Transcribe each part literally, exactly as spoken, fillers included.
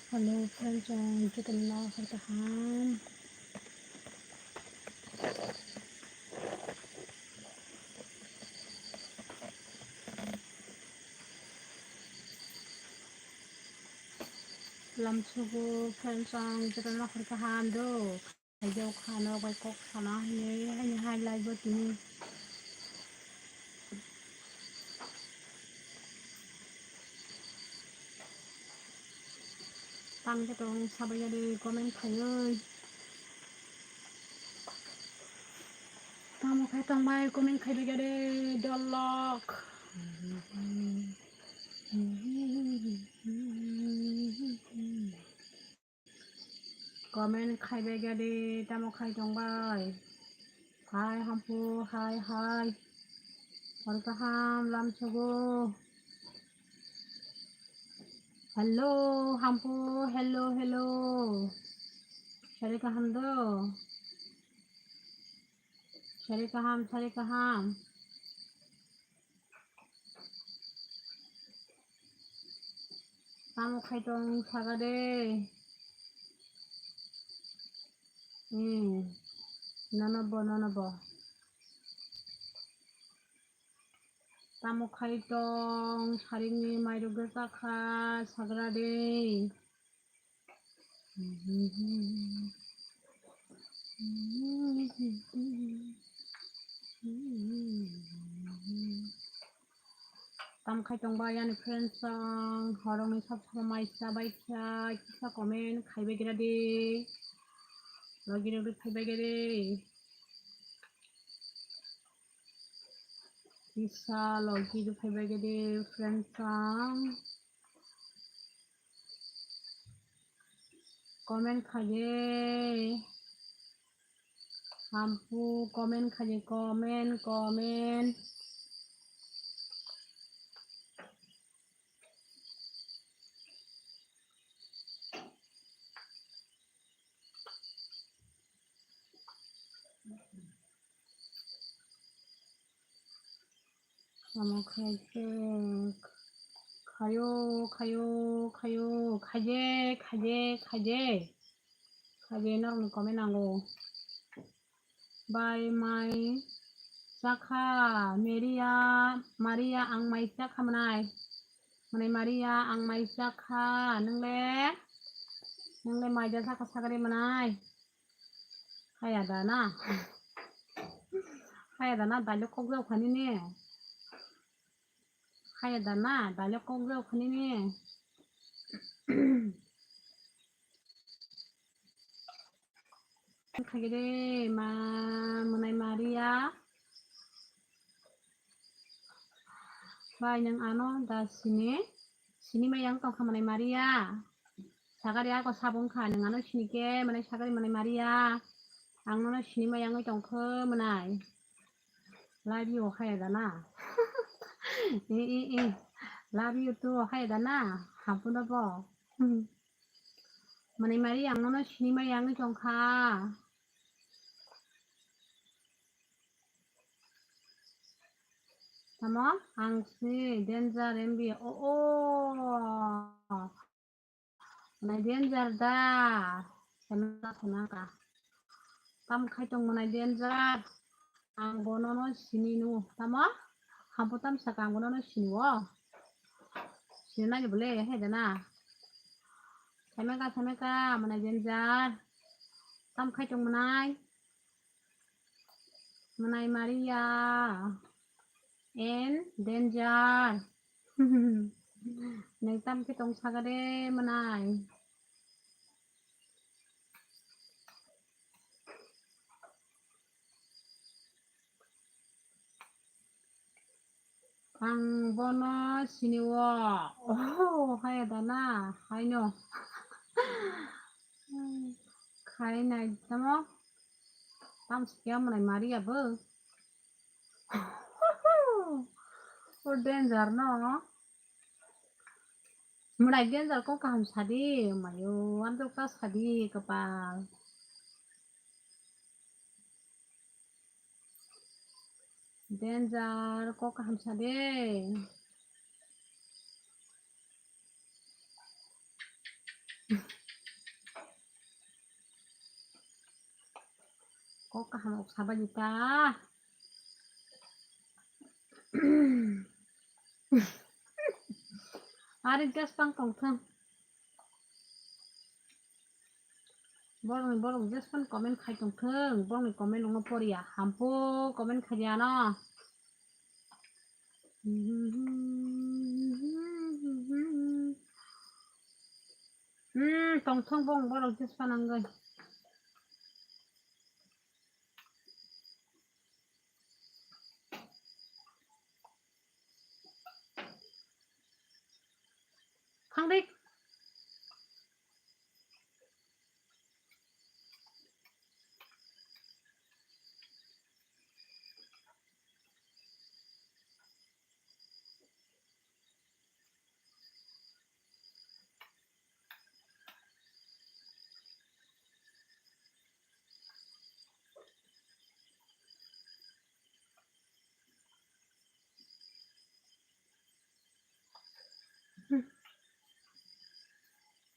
Hello friends, ang jotono hor kaham. Lamsogo friends, ang jotono hor kaham do. Khaijao kha, norok bai kok sana hinwi, haini hai live o tini. Tamo khe tong sabai ya de comment khaiwi. Tamo khai tong bai comment khaibai ya de dolok. Comment khaibai gadi, tamo khai tong bai? Hai hampu, hai, hai. Hor kaham lamsogo. Hello, hampu, hello, hello. Sari kaham do? Sari kaham, sari kaham. Tamo khai tong saga de. Hmm. Nono bo, nono bo. Tamo khai tong sarini mairok gasa kha sagra de. Tam khai tong ba yani friends song, horong ni sab sab mai sa bai kha, kisa comment khai bai gira de. Logi rok de phai bai gira de. Kisa logi de phai bai gira de friends song. Comment khaye. Hampu comment khaye, comment, comment. Omo khe khe khayo, khayo, khayo, khaye, khaye, khaye. Khaye norokni comment nango. Bai mai chakha, Maria, Maria ang mai chakha mwnai. Mwnai Maria ang mai chakha, nwngle? Nwngle mai da chakha sagari mwnai. Haya da na. Haya da na, dailok kok jao khani ne. Haya da na, dailok kok jao khani ne. Khagire ma mwnai Maria. Bai nwng ano da sini, sini mai yang tong kha mwnai Maria. Sagari ako sabung kha nwng ano sini khe mwnai sagari mwnai Maria. Ang nono sini mai yang tong kha mwnai. Love you haya da na. I, i, i. Love you too haya da na. Hapu da bo. Hmm. Mwnai Maria ang nono sini mai yang tong kha. Tamo ang si danger M B. O, o. Mwnai danger da. Sana sana ka. Tam khai tong mwnai danger. Ang bono no sini nu. Tamo? Hampu tam saka ang bono no sini wo. Sini nai bole he da na. Sameka sameka mwnai danger. Tam khai tong mwnai. Mwnai Maria and danger. Nwng tam khe tong saga de mwnai. Ang bono sini o. Oh, haya da na, haino. Khai nai tamo. Tam sikya mwnai Maria bo. O danger no. Mwnai danger ko kaham sadi, mayo, andok ta sadi kapal. Danger, kok kaham sa de. O kaham ok sabai di ta. Ari gas pang tong thang. Borokni borok jespan comment khai tongthwng, borokni comment rokno poriya, hampu comment khaiyano. Hmm, tongthwng bong borok jespan wngwi. Thangdi.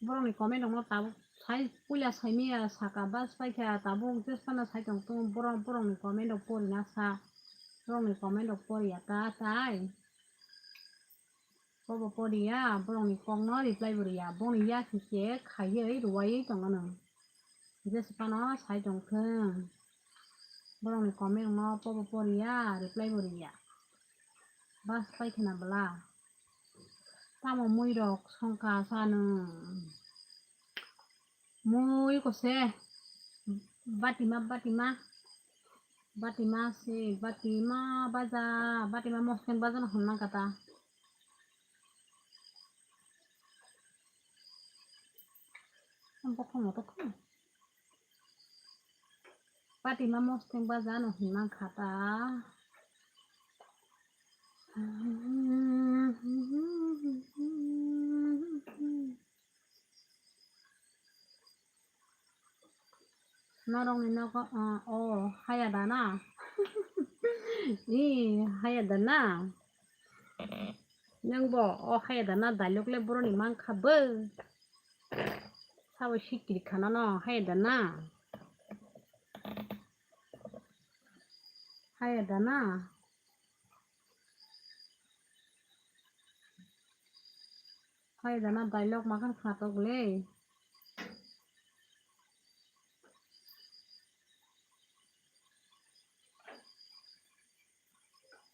Borokni comment rokno tabuk sai puila saimaya saka bus paikha tabuk jesphano sai tongthung borok borokni comment rok porina sa borokni comment rok poriya ta tai. Bobo poriya, borokni kokno reply bo riya, boni yakhe khe khaiwi rwaiwi tongo nwng. Jesphano sai tongthwng, borokni comment rokno bobo poriya, reply bo riya. Bus paikha na bwla. Tamo muirok songkha sa nwng. Mui kose. Batima, batima. Batima se, batima baja, batima mosken baja no honna kata. Ang bokong mo tokong. Batima mosken baja no honna kata. Norokni nogo, ah, o, haya da na? Ee, haya da na? Nwng bo, o, haya da na? Dialogue le boroni mankha bo. Sabo sikiri khana no, haya da na? Haya da na? Haya da na? Dialogue makhan khatok le.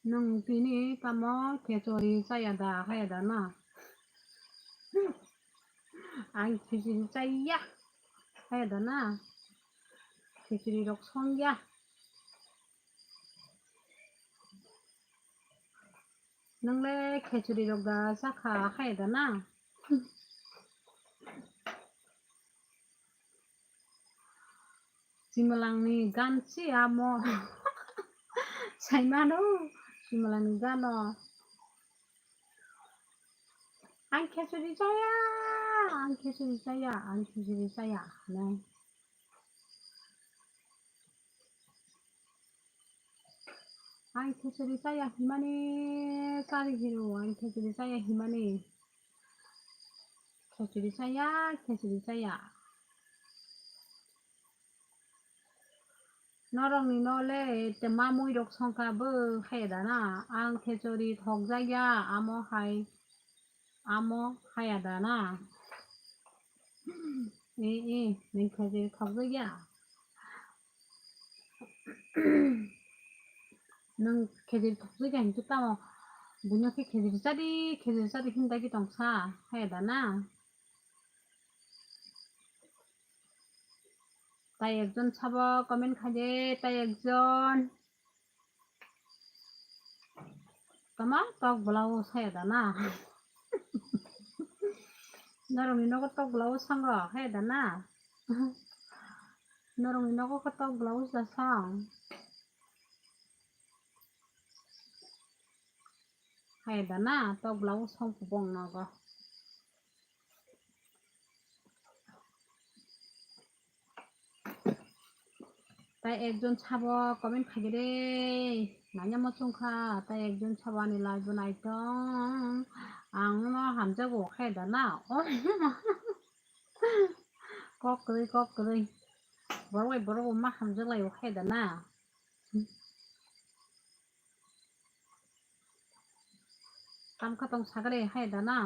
Nwng tini tamo khechori chaya da, haya da na? Ang khichiri chaya, haya da na? Khichiri rok songya. Nwng le khichiri rok da chakha, haya da na? Simalangni gan si amo. Saimano, Simalangni gano. Ang khichiri chaya, ang khichiri chaya, ang khichiri chaya, hinwi. Ang khichiri chaya himani, chari hino, ang khichiri chaya himani. Khichiri chaya, khichiri chaya. Norokni no le twma mui rok songkha bo haya da na? Ang khichiri thokjakya, amo hai, amo haya da na? E, e, nwng khichiri thokjakya? Nwng khichiri thokjakya hinkhe tamo buino khe khichiri chadi, khichiri chadi hinwi dagi tongsa, haya da na? Tai ekjon sabo comment khaide, tai ekjon. Tama tok bwlao saya da na? Norokni nogo tok bwlao sango, haya da na? Norokni nogo khe tok bwlao sa sang. Haya da na? Tok bwlao song kubong nogo. Tai ekjon sabo comment khaide re, naina muchung kha, tai ekjon sabo ani live bo naitong, ang no hamjago khe da na, o kok kwrwi, kok kwrwi, Borok bai borok bo ma hamjak lai o hai da na. Tam kha tong sagre hai da na.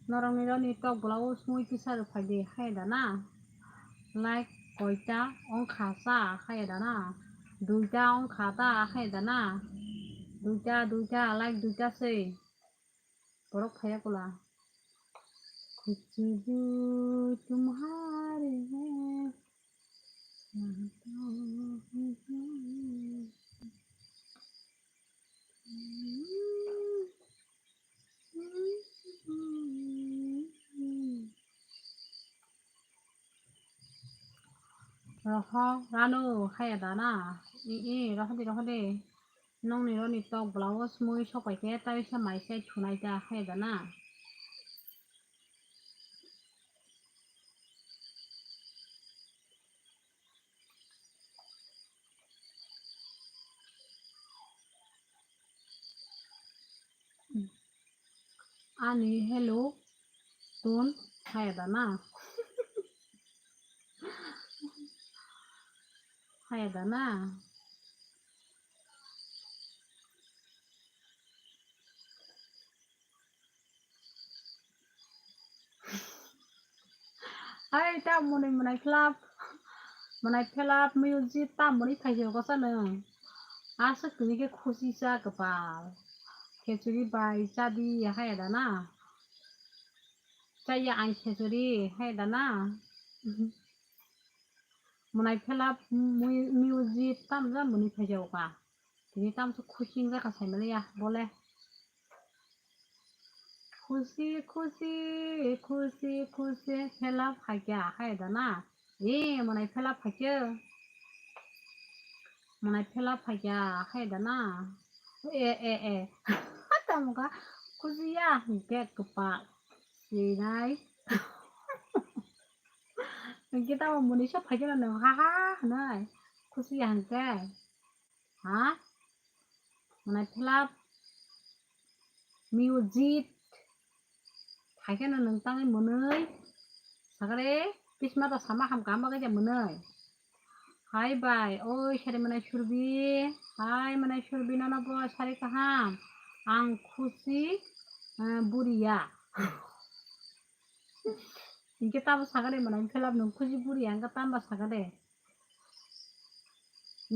Norokni roni tok blouse mui kisa rwphai di hai da na. Like koita wngkha cha hai da na. Duita wngkha ta hai da na. Duita, duita, like duita se. Borok phaiya kula. Kuchubu tumhare hai. Roho rano haya dana. I, i, rohodi, rohodi. Nongni roni tok blouse mui sopai khe taisa mai sai thunai ta haya dana. Ani hello tun haya dana. Haya dana. Hai, ta mwnwi mwnai phlap, mwnai phlap music ta mwnwi phaisio kosa nwng. Aswk tini khe khusi cha kwpal. Khechuri bai cha di hai da na. Cha ya ang khechuri hai da na. Mwnai phlap mu-, music tamjak mwnwi phaisio ka. Tini tamsok khusi wngjakha saimaliya bole. Khusi, khusi, khusi, khusi, phela phaikya hai da na. E, mwnai phela phaikya. Mwnai phela phaikya hai da na. E, e, e. Tamo kha khusi ya hwnkhe kwpal. Sinai. Hwnkhe tamo mwnwi sa phaikya na nang ha ha hwnwi. Khusi ya hwnkhe. Ha? Mwnai phlap music. Phaikhe no nwng tangwi mwnwi. Sakare, kisma to sama ham kama kaisa mwnwi. Hai bai, oi sari mwnai Surbi. Hai mwnai Surbi, nono bo sari kaham. Ang khusi, eh, buriya. Hwnkhe tamo sakare mwnai phlap nwng khusi buriya, hwnkhe tamo sakare.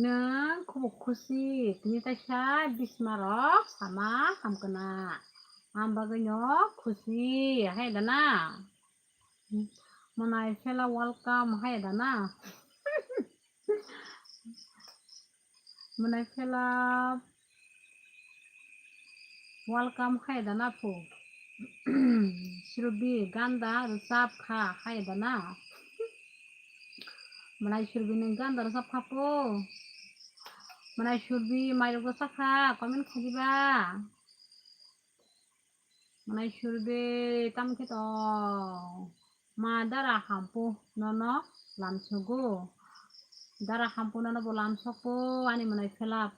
Nwng khubo khusi, tini taisa bismarok sama hamkna. Ang bagwino khusi, hai da na? Mwnai phela welcome, hai da na? Mwnai phela welcome khai da na phu. Surbi ganda rwchap kha khai da na. Mwnai Surbi nwng ganda rwchap kha phu. Mwnai Surbi mairok rwchap kha comment khai di ba. Mwnai Surbi tamo khe to ma dara hampu nono lamsogo. Dara hampu nono bo lamsokpo ani mwnai phelap.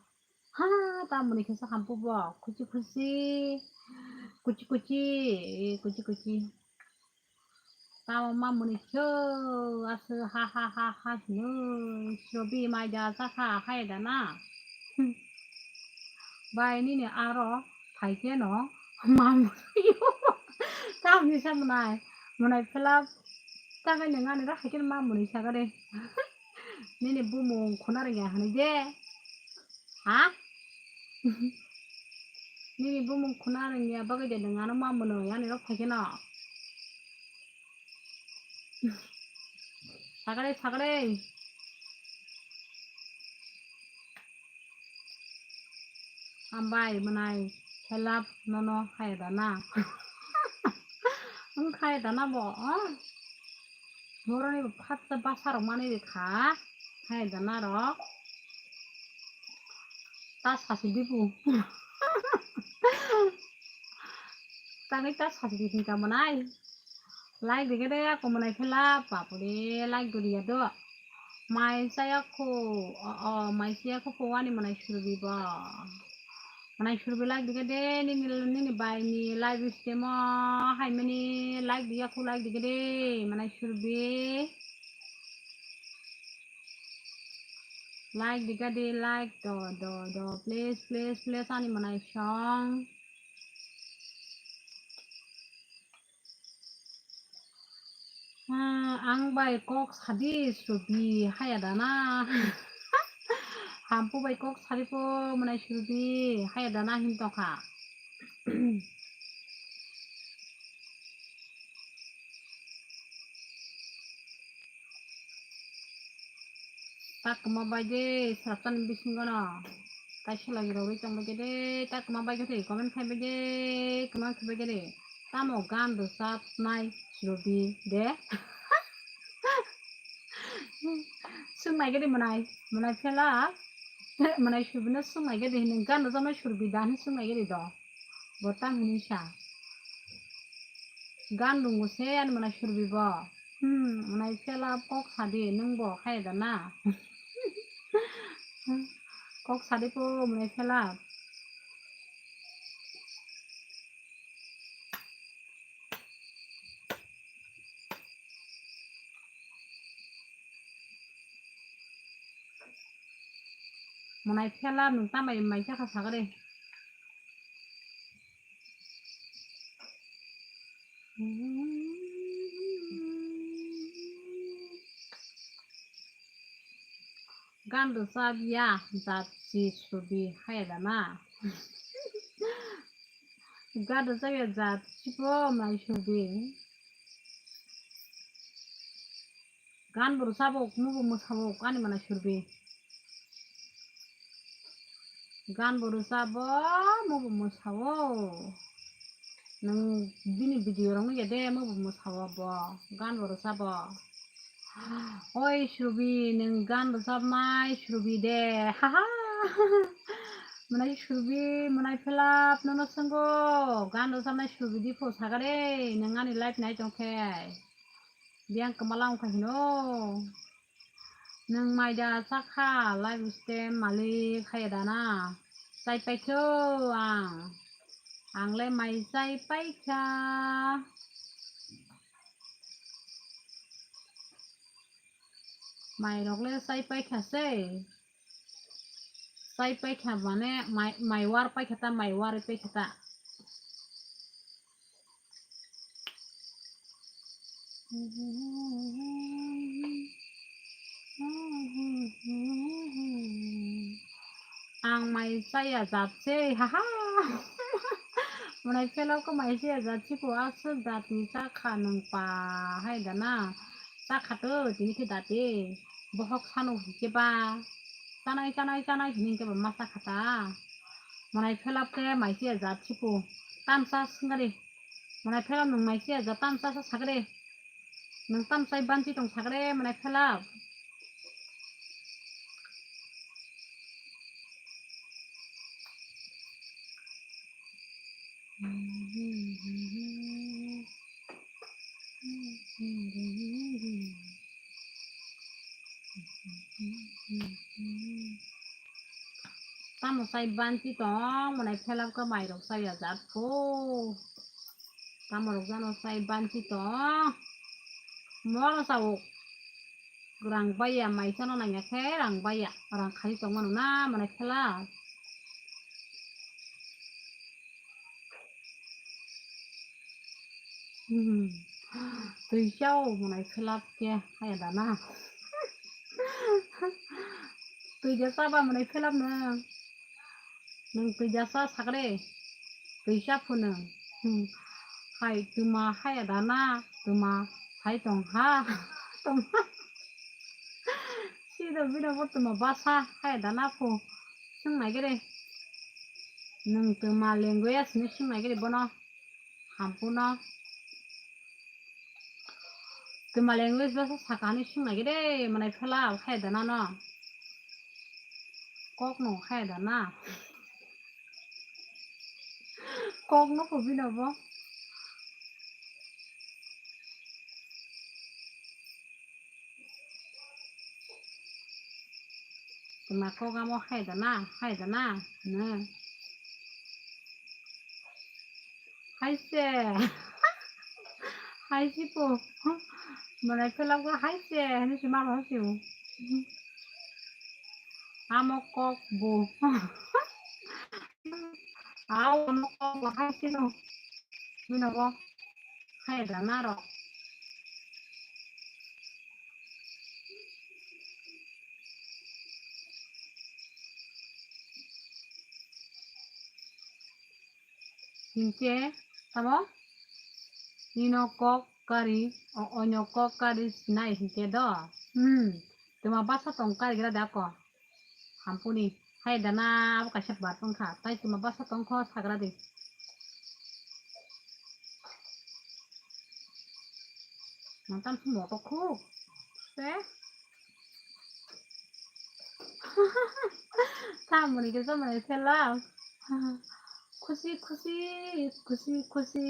Ha, tamoni khe sa hampu bo. Khusi khusi. Kuchi kuchi. Kuchi kuchi. Tamo mamoni khe aswk ha ha ha ha hino. Surbi mai da sa kha hai da na. Bai nini aro phaikhe no mamoni. Tamni sa mwnai. Mwnai phelap. Takai nang ani ro phaikhe no mamoni sa kare. Nini bumung khuna rwngya hwnwi de. Ha? Nini bumung khuna rwngya bagwi de nwng ano ma mwnwi ani rok phaikhe no. Sagre, sagre. Hambai mwnai phelap nono hai da na. Wng khai da na bo, ah? Boroni bo phatsa basa rok manwi rikha. Hai da na rok. Ta sasi dibu. Tangwi ta sasi di hinka mwnai. Like rikhe de ako mwnai phela bapore like guriya do. Mai chaya kho, o, o, mai chaya kho, kho ani mwnai Surbi bo. Mwnai Surbi like dikha de, nini, nini bai ni live stream o hai mani like diya kho, like dikha de, mwnai Surbi. Like dikha de, like do, do, do, please, please, please, ani mwnai song. Hmm, ang bai kok sadi Surbi haya dana. Hampu bai kok sadi po mwnai Surbi haya dana hin tokha. Tak kwma bai de, srapsani bisingo no. Kaisa lagi rogwi tong bai de, tak kwma bai de, comment khai bai de, kwma khai bai de. Tamo gan rwchap nai Surbi de. Swng nai gede mwnai, mwnai phela, mwnai Surbi no swng nai gede hini gan rwchap nai Surbi da hini swng nai gede do. Bo tang hini sa. Gan rungo se ani mwnai Surbi bo. Hmm, mwnai phela kok sadi nwng bo khai da na. Kok sadi po mwnai phela. Mwnai phela nwng tambai mai chakha sagre. Gan rwchap ya jat si Surbi haya dana. Gan rwchap ya jat si po mai Surbi. Gan bo rwchabo, mubo mwsao, ani mwnai Surbi. Gan bo rwchabo, mubo mwsao. Nwng bini video rok nugya de, mubo mwsao bo. Gan bo rwchabo. Oi Surbi, nwng gan rwchapnai Surbi de. Haha. Mwnai Surbi, mwnai phela nono swngo. Gan rwchapnai Surbi di pho sagare, nwng ani live nai tong khe. Biyang kwmala wngkha hino. Nwng mai da chakha, live stem malik haya dana. Chai paikho ang. Ang le mai chai paikha. Mai rok le chai paikha se. Chai paikha mane mai, mai war paikha ta, mai war paikha ta. Ang mai chaya jat se, haha. Mwnai phela ko mai chaya jat se ko aswk jat ni chakha nwng pa hai da na. Chakha to tini khe dati. Bohok sano hwnkhe ba chanai, chanai, chanai hwnwi hwnkhe ba ma chakha ta. Mwnai phela khe mai chaya jat se ko. Tamsa swngari. Mwnai phela nwng mai chaya jat tamsa sa sagre. Nwng tamsai banchi tong sagre mwnai phela. Tamo sai banchi tong, mwnai phela khe mai rok chaya jat kho. Tamo rok jano sai banchi tong. Mono sao. Rang baiya, mai chano nangya khe rang baiya. Rang khai tong mano na, mwnai phela. Hmm. Twi chao mwnai phela khe haya da na. Twi ja chaba mwnai phela nwng. Nwng twi ja cha sagre. Twi cha phu nwng. Hmm. Hai twma haya da na, twma hai tong ha. Tong ha. Sida bino bo twma basa haya da na phu. Swng nai gere. Nwng twma language ni swng nai gere bono. Hampuno. Twma language basa saka hinwi swng nai gede, mwnai phela khai da na no. Kok no khai da na. Kok no pho bino bo. Tuma kok amo hai da na, hai da na, no. Hai se. Hai si po. Mane khelak go hai se, hani si ma ba si. Amo kok bo. Aw, amo kok bo hai si no. Bino bo. Hai da na ro. Hinkhe tamo nino kok kari, o-, onyo kok kari sinai hinkhe do. Hmm, tuma basa tong kari gra da ko. Hampuni, hai da na abo kaisa bat wngkha, tai tuma basa tong kho sagra di. Nang tam sumo to khu. Se. Tamoni ke samani sela. Khusi, khusi, khusi, khusi.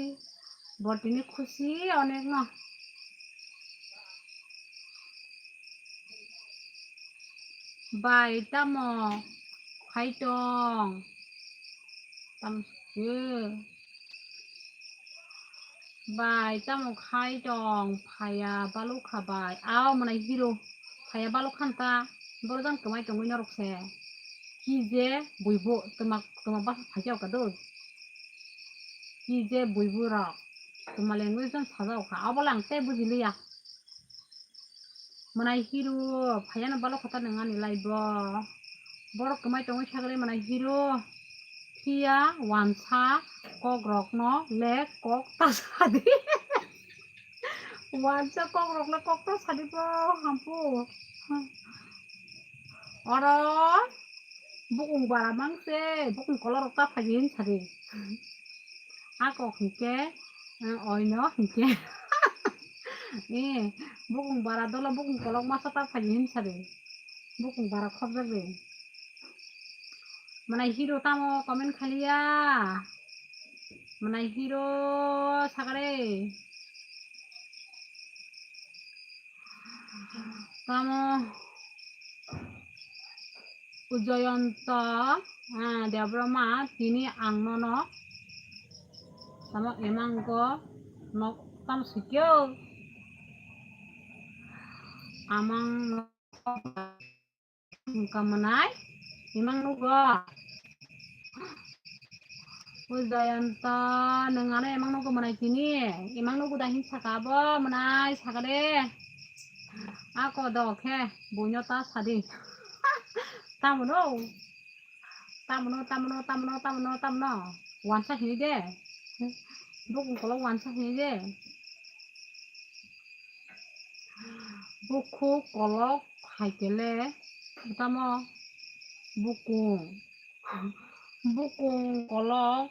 Botini khusi onek no. Bai tamo khai tong? Tam se. Bai tamo khai tong? Phaya balukha bai. Ao mwnai hero. Phaya balukhan ta. Borok jang kwmai tongwi norok se. Ki je buibo twma, twma basa phaikhe oka do. Ki je buibo rok. Twma language jang sajao kha. Abo lang tei bujiliya. Mwnai hero, phaiya no balok kha ta nwng ani live o. Borok kwmai tongwi sagri mwnai hero. Phiya wansa kok rok no le kok ta sadi. Wansa kok rok no kok ta sadi po hampu. Oro bukung bara mangse, bukung kolor rok ta phai hin sadi. A kok hinkhe, eh, oino hinkhe. Eh, bukung bara dolo bukung kolok masa ta phai hin sadi. Bukung bara khobjak de. Mwnai hero tamo comment khaliya. Mwnai hero sagare. Tamo Ujoyonto, ah, Debbarma, tini ang nono tamo emango nok tamo sikyo. Amang nok wngkha mwnai, imang nugo. O Jayanta, nwng ano emang nugo mwnai tini? Imang nugo da hin saka abo mwnai, saka de. Ako do khe, buino ta sadi. Tamono, tamono, tamono, tamono, tamono, tamono. Wansa hini de. Bukung kolok wansa hini de. Bukung kolok haikele, tamo bukung. Bukung kolok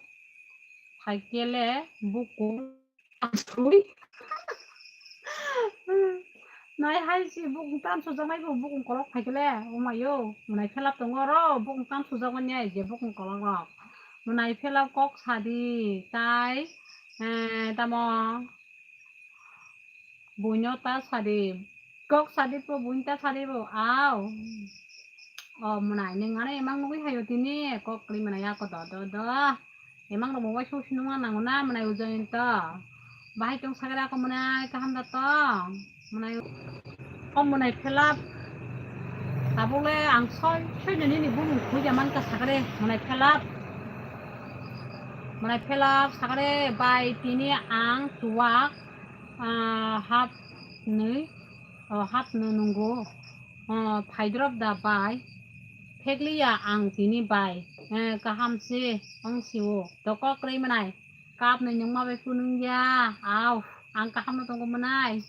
phaikele bukung tamsui. Nai hai si bukung tamsujak nai bo bukung kolok phaikele, omayo, mwnai phelap tongo oro, bukung tamsujak mani ai je bukung kolok rok. Mwnai phelap kok sadi, tai, eh, tamo. Buino ta sadi. Kok sadi po, buino ta sadi po. Aw. O mwnai, nwng ano emang nugwi hayo tini. Kok kwrwi mwnai ako do, do, do. Emang rok bo waisa usi nungna nango na, mwnai Ujoyonto. Bahai tong sagre ako mwnai, kaham da tong? Mwnai, o mwnai phelap. Tabuk le ang soi, soi nini bumung khuja mankha sagre, mwnai phelap. Mwnai phelap sagre bai tini ang tuwak. Ah, hapnwi, oh, hapnwi nungo. Oh, phaidrop da bai. Phekliya ang tini bai. Eh, kaham se, ang sio. Toko kwrwi mwnai. Kapnwi nungma bai phunung ya. Au, ang kaham no tongo mwnai.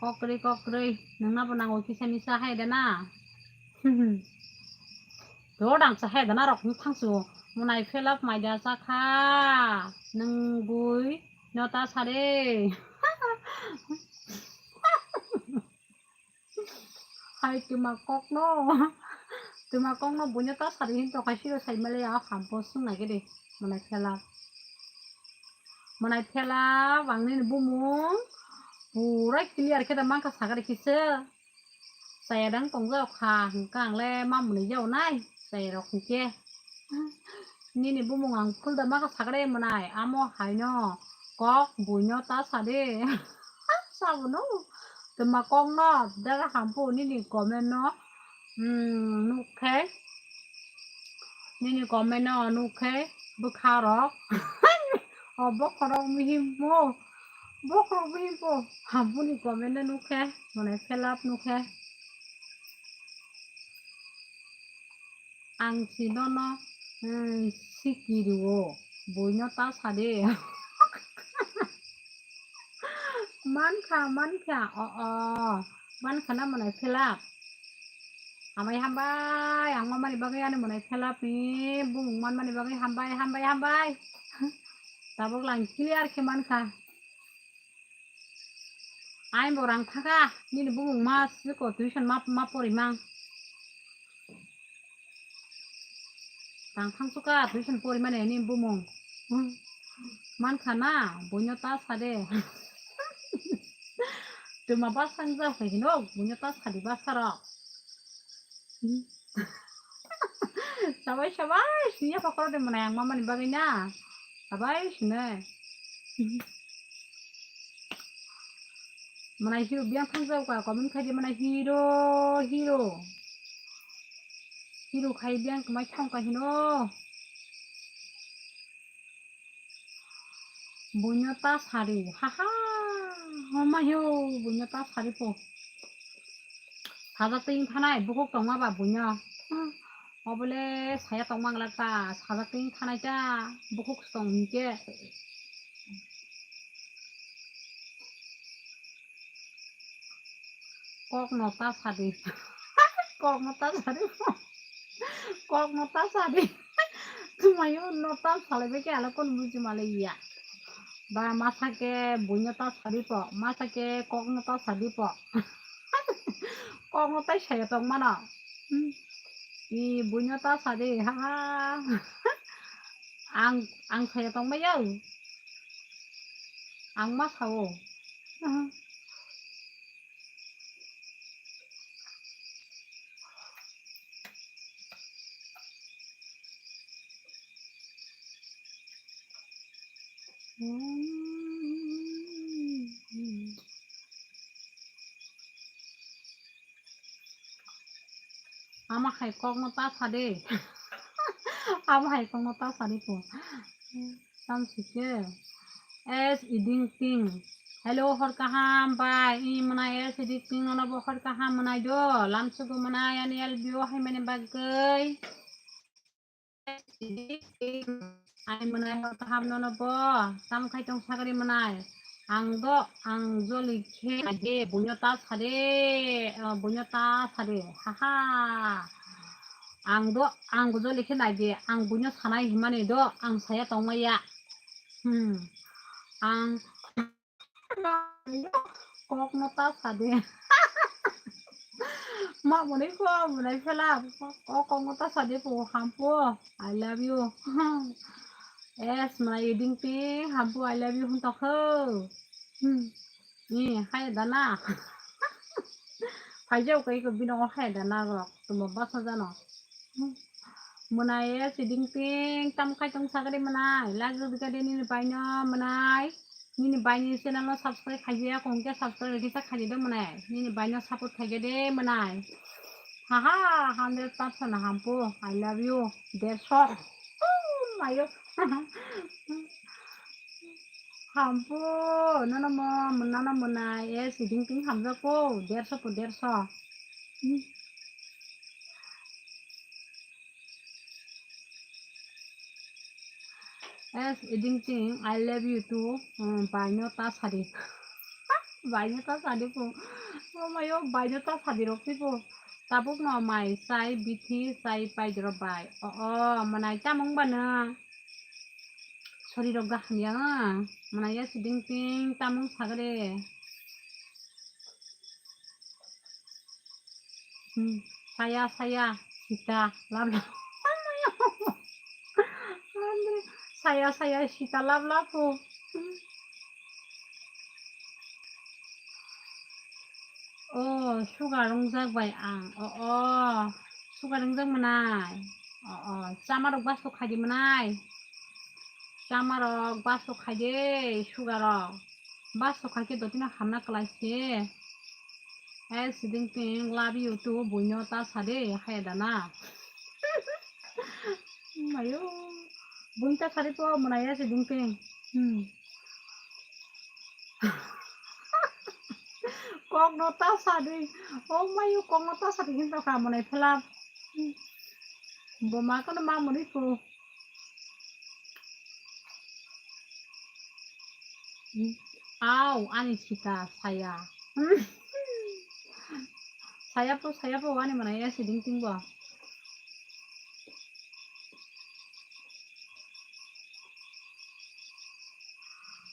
Kok kwrwi, kok kwrwi. Nungna bo nango kisa misa hai da na. Dodang sa hai da na rok thangsu. Mwnai phelap mai da sa kha. Nung bui. Nota sare. Hai tuma kokno. Tuma kokno buino ta sari hin tokai siro sai male ya hampo sung nai gede. Mwnai phelap. Mwnai phelap ang nini bumung. Pura clear khe da mangkha sagare kisa. Chaya dang tongjak kha, hwnkhe ang le ma mwnwi jao nai, chaya rok hinkhe. Nini bumung ang phul da ma kha sakre mwnai, amo haino kok buino ta sa de. Sabono. Twma kok no, daga hampu nini comment no. Hmm, nukhe. Nini comment no nukhe, bwkha rok. O bokhorok mihimmo. Bokhorok mihimmo. Hampuni comment no nukhe, mwnai felap nukhe. Ang si nono, hmm, siki rwo, buino ta sa de. Mankha, mankha, o, o, mankha na mwnai felap. Hambai, hambai, ang mamani bagwi ani mwnai felap ni, bumung manmani bagwi hambai, hambai, hambai. Tabuk lang clear khe mankha. Ai bo rang thaka, nini bumung ma siko tuition ma, ma pori mang. Tang thang suka tuition pori mani ni bumung. Hmm. Mankha na, buino ta sa de. Twma bwsang ja hai hino, buino ta sa di bwsarok. Hmm. Sabai, sabai, sini apa koro de mwnai ang mamani bagwi na. Sabai, sini. Mwnai hero biyang thang jao ka, comment khai di mwnai hero, hero. Hero khai biyang kwmai thang ka hino. Buino ta sari, haha, mama yo, buino ta sari po. Sajak twi thanai, bukhuk tongma ba buino. Obole saya tongma glak ta, sajak twi thanai ta, bukhuk tong hinkhe. Kok no ta sadi. Kok no ta sadi. Kok no ta sadi. Tumayo no ta salai bai khe ala kon buji malai ya. Ba masa khe buino ta sadi po, masa khe kok no ta sadi po. Kok no tai saya tong mano. Hmm. I buino ta sadi, ha ha. Ang, ang saya tong bai ya. Ang ma sao. Ama hai kok no ta sa de. Ama hai kok no ta sa de ko. Tam sike. Es iding ting. Hello, hor kaham bai. I mwnai es iding ting nono bo hor kaham mwnai do. Lam sugu mwnai ani L B O hai mani bagwi. Ai mwnai hor kaham nono bo. Tam khai tong sagri mwnai. Ang do, ang joli khe nai de, buino ta sa de, eh, buino ta sa de. Ha ha. Ang do, ang joli khe nai de, ang buino sanai himani do, ang saya tong maya. Hmm. Ang kok no ta sa de. Ma mwnai ko, mwnai phela, o kok no ta sa de po, hampo, I love you. Yes, mwnai iding ting, hampo, I love you, hwn tokho. Hmm. Ni, hai dana. Phai jau kai ko bino hai dana rok, tumo basa jano. Hmm. Mwnai yes iding ting, tam khai tong sagri mwnai, lagri bigade nini baino mwnai. Nini baini channel no subscribe khaijaya, kongke subscribe kisa khaijai do mwnai. Nini baino support khaijai de mwnai. Haha, hundred percent hampo. I love you. Derso. Mayo. Hampo, nono mo, nono mwnai. Yes, iding ting hamjak po. Derso po, derso. Yes, iding ting, I love you too. Hmm, baino ta sadi. Baino ta sadi po. Oh my God, baino ta sadi rok si po. Tabuk no mai sai bithi sai pai dro bai. Oh, oh, mwnai tamung bana. Sori rok ga hamya. Mwnai ya siding ting tamung sagre. Hmm, saya, saya, sita, lab, lab. Saya, saya, sita, lab, lab, oh. Hmm. O, sugar wngjak bai ang. O, o, sugar wngjak mwnai. O, o, chamarok baso khaidi mwnai. Chamarok baso khaidi sugar rok. Baso khaikhe dotino hamna kwlai se. Eh, siding ping, love you too, buino ta sade, haya dana. Mayo, buino ta sade po, mwnai ya siding ping. Hmm. Kok no ta sadi. Oh mayo, kok no ta sadi hinta ka mwnai phelap. Bo ma kono ma mwnai pu. Au, ani sita saya. Saya po, saya po, ani mwnai ya siding ting bo.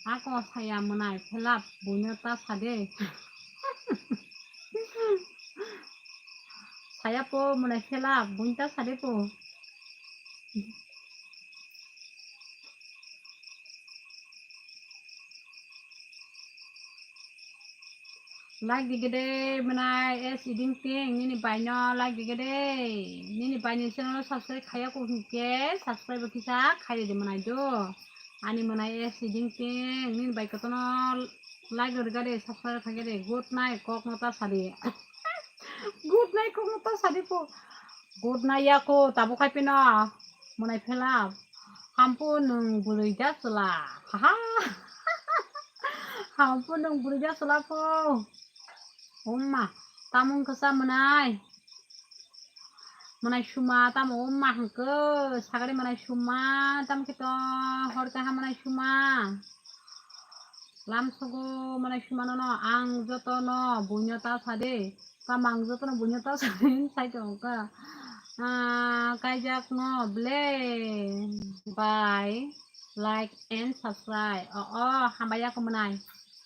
Ako saya mwnai phelap buino ta sade. Saya po mwnai phelap buino ta sade po. Like di gede mwnai, eh, siding ting, nini bai no like di gede. Nini bai ni channel subscribe khaya ko hingke, subscribe bo kisa khai di mwnai do. Ani mwnai, eh, siding ting, nini bai kotono like rw gade, subscribe khai gade. Good night, kok no ta sadi. Good night, kok no ta sadi po. Good night ya ko, tabo khai pino. Mwnai phelap. Hampu nung bwrwi da chwla. Haha. Hampu nung bwrwi da chwla po. Umma, tamung kwsa mwnai. Mwnai suma tamo umma hwnkhe, sagri mwnai suma, tamo khe to hor kaha mwnai suma. Lamsogo mwnai suma nono, ang jotono buino ta sadi. Tamo ang jotono buino ta sadi, sai tongkha. Ah, kaijak no ble. Bye. Like and subscribe. Oh, oh, hambai ya ko mwnai.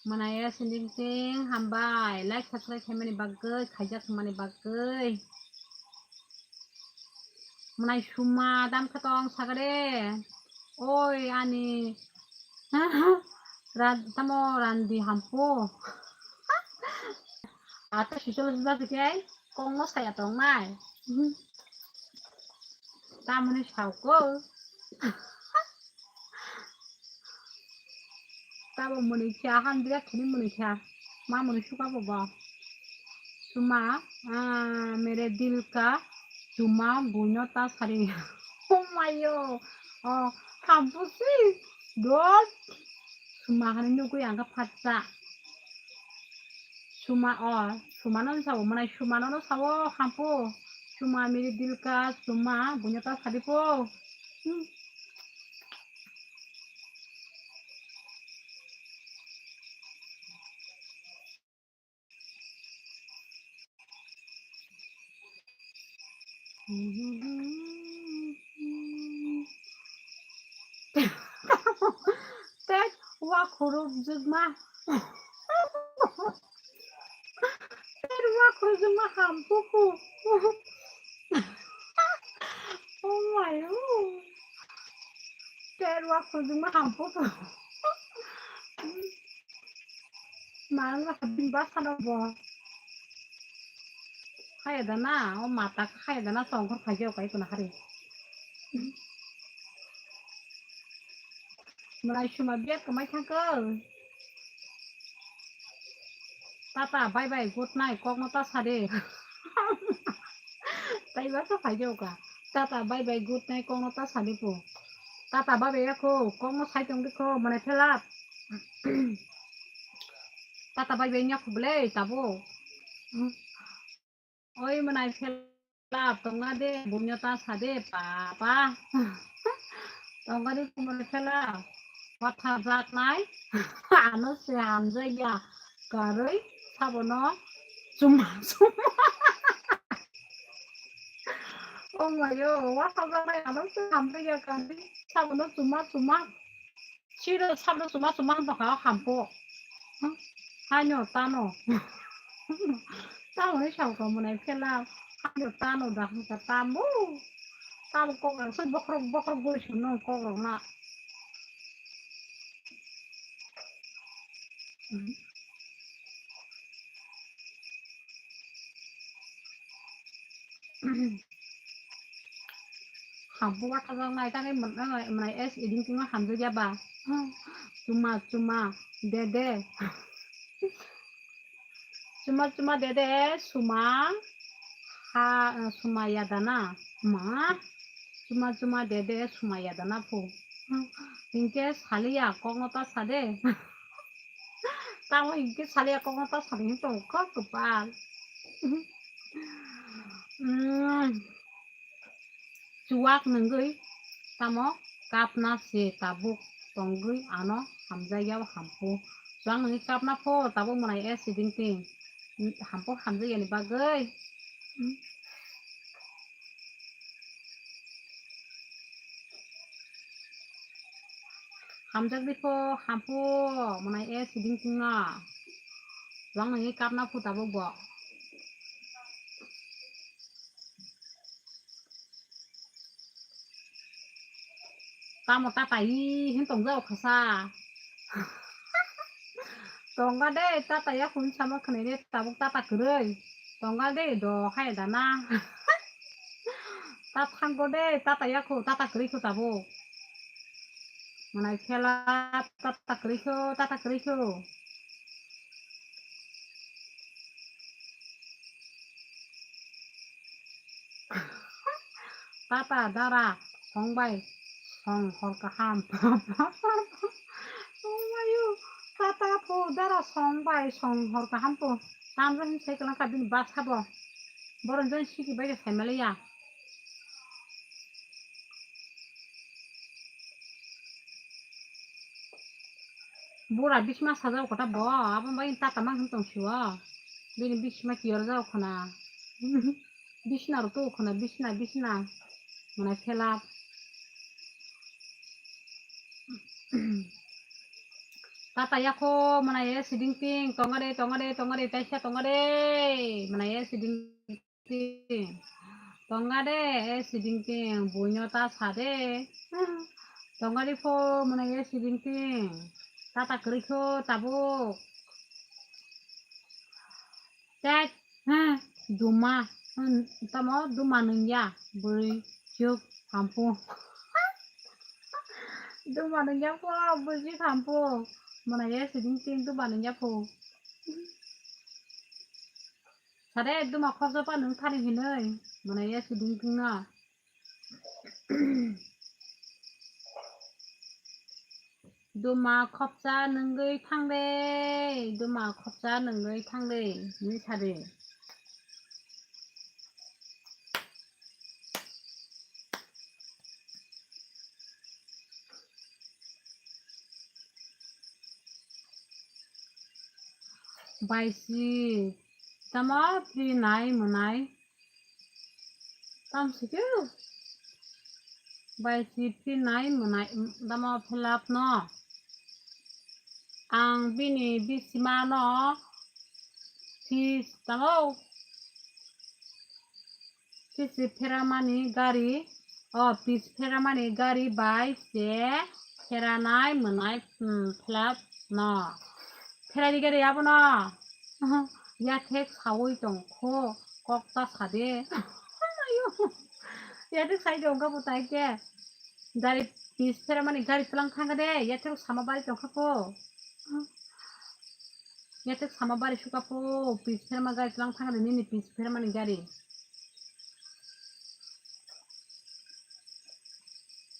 Mwnai ya sinding ting hambai. Like subscribe khaimani bagwi, khaijak mani bagwi. Mwnai suma dam khe tong sagade. Oi ani. Ra-, tamo randi hampu. Ata sisolo sisa sikai kongno saya tongnai. Tamoni sauko. Tabo muni kya han birat khini muni kya. Ma muni suka bo ba. Suma, ah, mere dil ka suma buino ta sari. Oh mayo. Oh, hampu si. Dol. Suma hani nukui angka phatsa. Suma o, suma no sao, mwnai suma no sao, hampu. Suma miri dilka, suma, bunya ta sadi po. Hmm. Tet wa khurupjwkma. Tet wa khurupjwkma hampuku. Oh my God. Tet wa khurupjwkma hampuku. Mano habing basa no bo. Khaya dana, o mata khaya dana tongkhor khaikhe o kai kuna hari. Mwnai suma biya kwmai thangkhe. Tata, bye bye, good night, kokno ta sade. Taiba to khaikhe o ka. Tata, bye bye, good night, kokno ta sade po. Tata, bye bye, yakho, kokno sai tongdi kho, mwnai phelap. Tata, bye bye, yakho ble, tabo. Oi mwnai phelap tongna de, buino ta sade, papa. Tongna de, mwnai phelap. Watha jaknai. Ano se hamjaya. Karoi, sabono. Chuma, chuma. Oh my God, watha jaknai. Ano se hamjaya, karoi. Sabono chuma, chuma. Siro sabdo chuma chuma wng tongkha o hampo. Hmm? Haino tano. Tamo ni sao ka mwnai phela. Haino tano da hwnkha tamo. Tamo kok rok se bokhorok bokhorok guri swnno kok rok na. Hmm. Hampu watha jok nai tangwi mwnai, mwnai es iding tungma hamjak ya ba. Chuma, chuma, dede. Chuma, chuma, dede, suma. Ha, suma yadana. Ma. Chuma, chuma, dede, suma yadana phu. Hinkhe saliya, kokno ta sade. Tamo hinkhe saliya, kokno ta sade, hinkhe tongkha kwpal. Mm. Chuwak nungwi tamo kapna se tabuk tongwi ano hamjakya hampu. Chuwak nungwi kapna pho tabuk mwnai e siding ting. Hampu hamjakyani bagwi. Hamjakdi pho hampu mwnai e siding ting no. Chuwak nungwi kapna pho tabuk bo. Tamo tata hi hin tong jao khasa. Tongga de tata ya khun sama khne de tabuk tata kwrwi. Tongga de do hai dana. Ta thango de tata ya khu tata kwrwi khu tabuk. Mwnai khela tata kwrwi khu tata kwrwi khu. Tata dara song bai song hor kaham. Omayu, tata pho dara song bai song hor kaham pho. Tamjani sai kwlangkha bini basa bo. Borok jani siki bai khe sai maliya. Bura bisma sajao kota bo, abo bai tata mang tong siwo. Bini bisma kiyar jao khona. Bisna ro tu khona, bisna, bisna. Mwnai khela. Tata ya kho, mwnai e siding ting, tonga de, tonga de, tonga de, taisa tonga de. Mwnai e siding ting. Tonga de, e siding ting, buino ta sa de. Tonga de pho, mwnai e siding ting. Tata kwrwi kho, tabuk. Tet, ha, duma. Hmm, tamo duma nungya, bwrwi, chuk, hampu. Duma nungya pho, bwrwi, hampu. Mwnai e siding ting, duma nungya pho. Sade duma khoroksa pa nung thani hinwi mwnai ya siding thwngno. Duma khopsa nungwi thangde, duma khopsa nungwi thangde, hinwi sade. Baisi tamo prinai mwnai. Tam sikhe baisi prinai mwnai tamo philap no. Ang bini bisimano pis tamo. Pisi pheramani gari, o pis pheramani gari bai se pheranai mwnai, hmm, phlap no. Pherani gari abono. Yathek sawi tongkho, kok ta sade. Ayo. Yathek sai tongkha bo tai khe. Gari pis pheramani gari tlang thangkha de, yathek sama bai tongkha po. Yathek sama bari suka po, pis pherma gari tlang thang de nini pis phermani gari.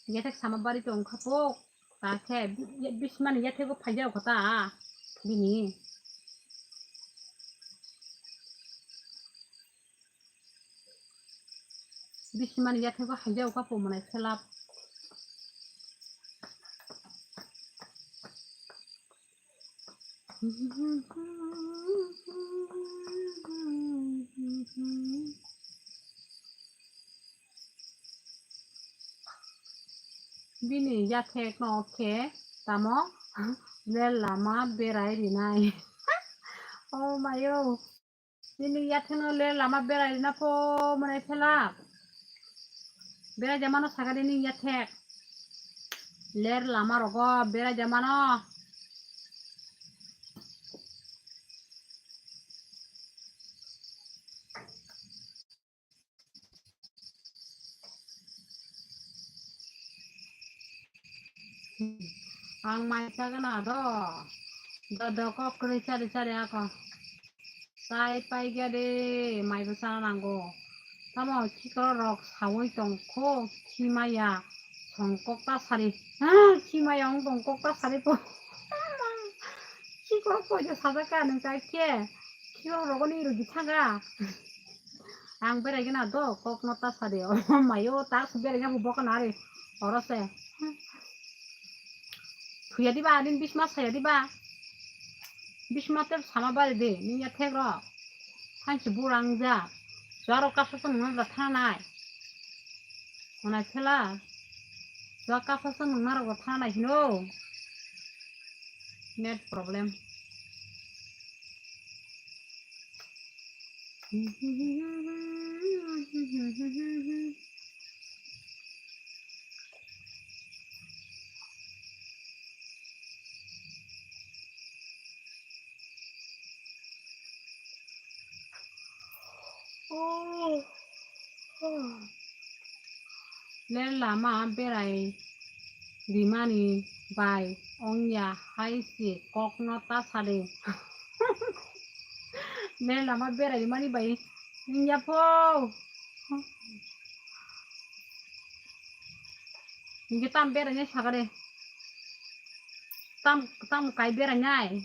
Yathek sama bari tong kha po, ta khe bisimani yathego phai jao kho ta bini. Bisimani yathego hai jao kha po mwnai khelap. Bini yathek no khe tamo le lama berai rinai. Oh mayo. Nini yathekno le lama berai rina pho mwnai phela. Berai jamano sakha de nini yathek. Ler lama rogo berai jamano. Ang mai chagana do. Do do kok kwrwi chari chari ako. Chai paigya de, mai bo chana nango. Tamo chikoro rok sawi tongkho, khimaya songkok ta sari. Ah, khimaya ong tongkok ta sari po. Chikoro poito sajak ka nung chai khe. Chikoro rogoni rwgwi thaga. Ang berai gana do, kok no ta sari. Oh, mayo, ta su berai gana bo kana re. Oro se. Thuya diba, adin bisma saya diba. Bisma te sama bari de, ni ya thek ro. Thanchi burang ja. Suaro kasa sa nungna da thanai. Mana thela. Suaro kasa sa nungna ro thanai hino. Net problem. Ler lama berai rimani bai ongya hai se kokno ta sadi. Ler lama berai rimani bai wngya pho. Hinkhe tam berainai sakha de. Tam, tam kai berainai.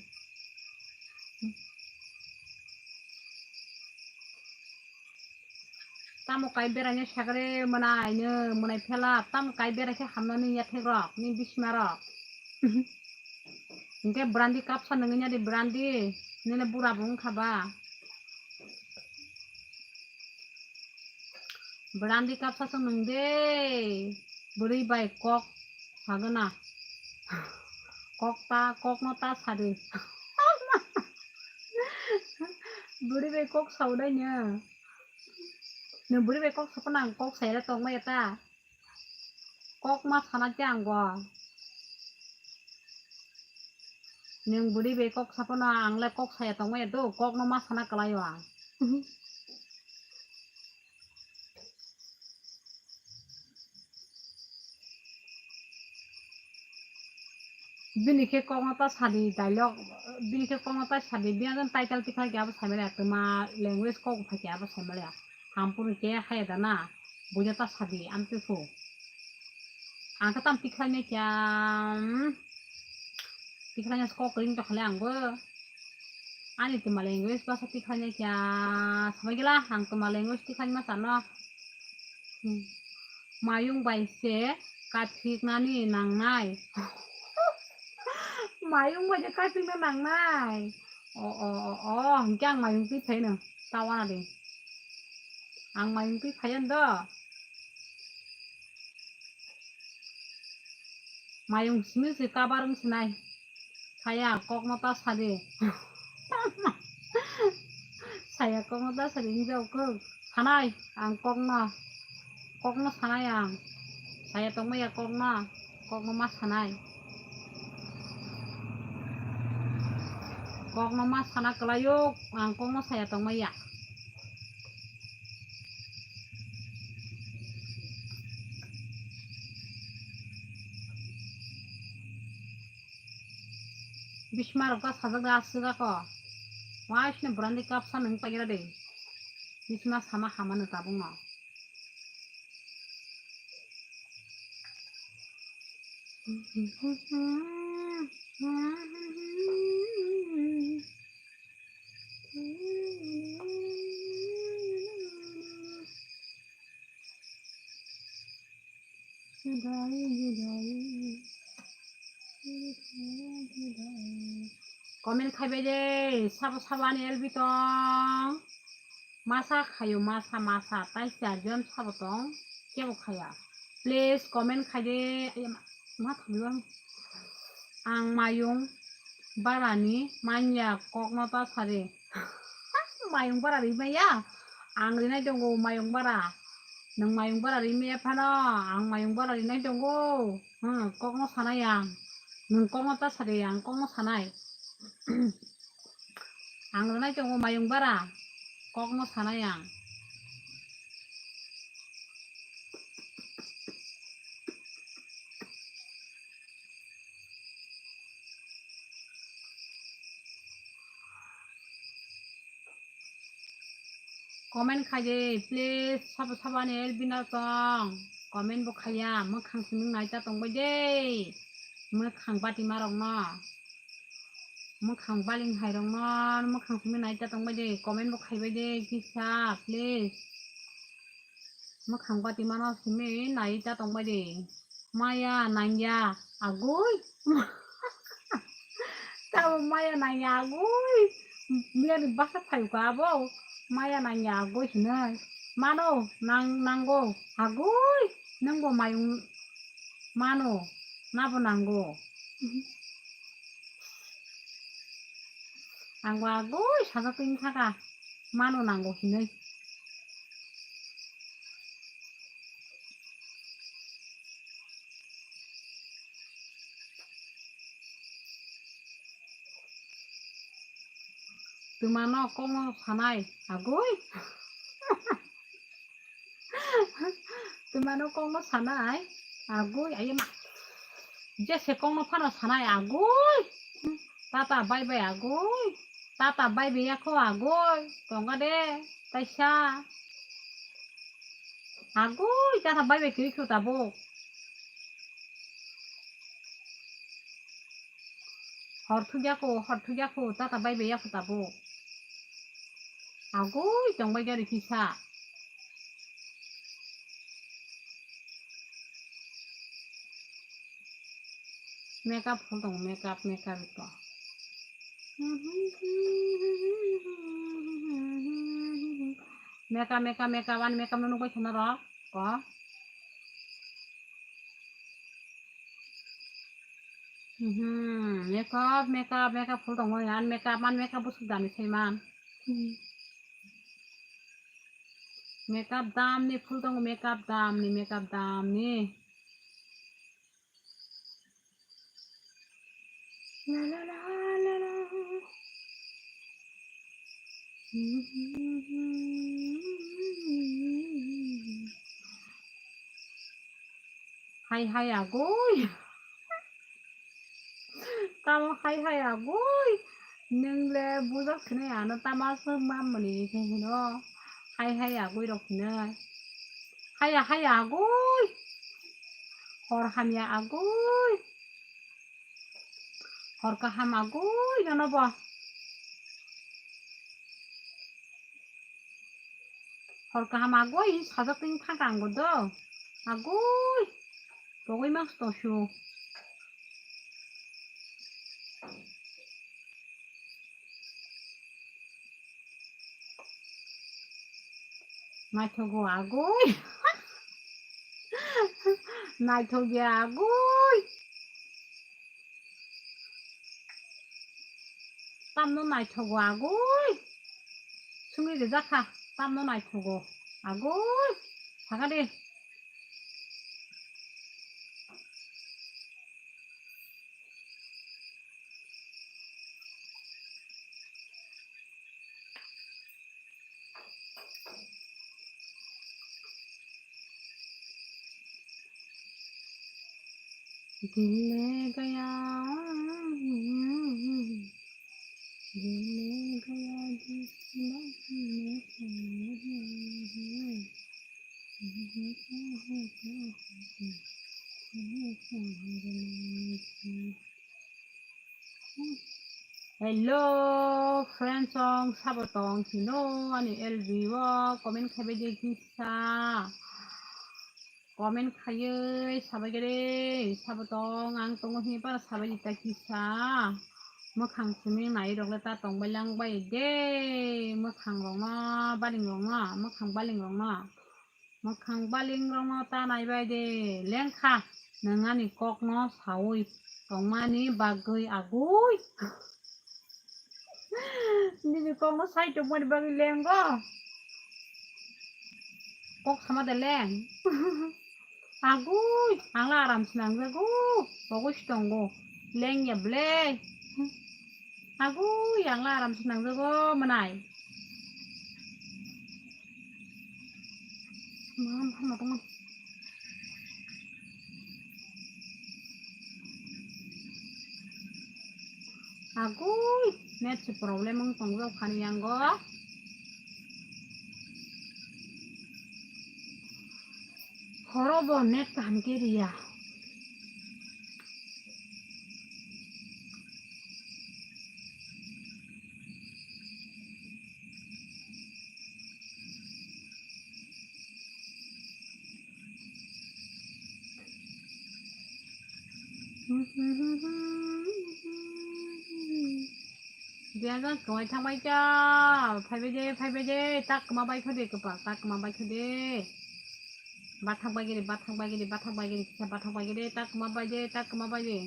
Tamo kai berainai sakha de mwnai no, mwnai phela. Tam kai berai khe hamnani yathek rok, ni bisma rok. Hinkhe brandi kapsa nungya de brandi, nini bura bo wngkha ba. Brandi kapsa se nung de, bwrwi bai kok sagana. Kok ta, kokno ta sadi. Bwrwi bai kok saudai no. Nung bwrwi bai kok sapana ang kok saira tongmaya ta. Kok ma sana khe ang bo. Nwng bwrwi bai kok saphano ang le kok saya tongmaya do, kok no ma sana kwlai o ang. Bini khe kokno ta sadi dialogue, bini khe kokno ta sadi, bini title tikha khe abo saimaliya, twma language kok phai khe abo saimaliya. Hampuru khe haya dana, buja ta sadi, amtwi phu. Ang khe tam tikhlainai khe, um, tikhlainai kok ring tongkha le ang bo. Ani twma language bwsa tikhlainai khe, samai gela, ang twma language tikhlaima sano. Hmm. Mayung bai se kaphiknani nangnai. Mayung bai se kaphikna nangnai. O, o, o, o, hinkhe ang mayung twi phaino. Tawana de. Ang mayung twi phaiyan do. Mayung simi se kabar wng sinai. Saya kokno ta sadi. Saya kokno ta sadi hinjao kok. Sanai ang kokno. Kokno sanai ang. Saya tongmaya kokno. Kokno ma sanai. Kokno ma sana kwlaio ang kokno saya tongmaya. Bisma rok ta sajak da aswk ako. Waisno brandi kapsa nung pagira de. Bisma sama hama no tabung no. Comment khaibai de, sabo sabo ani L B tong. Masa khayo, masa, masa, tai charjon sabo tong, kebo khaya. Please comment khai de. Ai ma, ma thangwi ang. Ang mayung barani manya kokno ta sari. Mayung bara ri maya? Ang rinai tongo mayung bara. Nwng mayung bara ri maya phano, ang mayung bara rinai tongo. Hmm, kokno sanai ang. Nwng kokno ta sari, ang kokno sanai. Ang rwnai tongo mayung bara, kokno sanai ang. Comment khai de, please, sabo sabo ani Elvina tong. Comment bo khaiya, mwkhang simi nai ta tong bai de. Mwkhang bati ma rok no. Mwkhang baling hai rok no, mwkhang simi nai ta tong bai de. Comment bo khai bai de, kisa, please. Mwkhang bati ma no simi nai ta tong bai de. Maya nangya agoi. Tabo maya nangya agoi. Miyani basa phayu ka abo. Maya nangya agoi hinoi. Mano nang nango agoi. Nangbo mayung mano nabo nango. Angbo agoi sajak twi thaka mano nango hinoi. Twmano kokno sanai agoi. Twmano kokno sanai agoi, ayema. Jese kokno phano sanai agoi. Tata bye bye agoi. Tata bye bye yakho agoi. Tonga de taisa. Agoi, tata bye bye kiri kho tabuk. Hor thugya kho, hor thugya kho, tata bye bye yakho tabuk. Agoi, tongbai gari kisa. Makeup phul tongo, makeup, makeup ito. Makeup, makeup, makeup, ani makeup no nugwi thana rok ko. Mhm, makeup, makeup, makeup phul tongo, ani makeup, ani makeup busuk dani saiman. Makeup damni phul tongo, makeup damni, makeup damni. La la la la la. Hai hai agoi. Tamo hai hai agoi. Nwng le bujak sini ano tama se mamani se hino. Hai hai agoi rok hino. Haya haya agoi. Hor hamya agoi. Hor kaham agoi nono bo. Hor kaham agoi sajak twi thangka ang bo do. Agoi. Pogoi mas to su. Naithogo agoi. Naithogya agoi. Tamno naithogo agoi. Sungwi rijak kha. Tamno naithogo agoi. Sakha de. दिल ले गया, दिल ले गया जिस लम्हे में। Hello, friend song sabo tong hino ani L B o comment khaibai de kisa. Comment khaiwi sabai gede sabo tong ang tongo hini para sabai di ta kisa. Mwkhang simi nai rok le ta tong bai lang bai de. Mwkhang rok no baling rok no, mwkhang baling rok no. Mwkhang baling rok no ta nai bai de. Lengkha nwng ani kok no sawi tongmani bagwi agwi. Nini kok no sai tongmani bagwi lengo. Kok sama de leng. Agui, ang la aram se nangjago. Pogwi se tongo. Lengya ble. Agui, ang la aram se nangjago, mwnai. Maham, maham, maham. Agui, net se problem wng tongjak phani yango. Horo bo net kaham khe riya. Biya jang kwmai thangbai cha, phaibai de, phaibai de, tak kwma bai khode kwpal, tak kwma bai khode. Bathak bai giri, bathak bai giri, bathak bai giri, kisa bathak bai giri, tak kwma bai de, tak kwma bai de.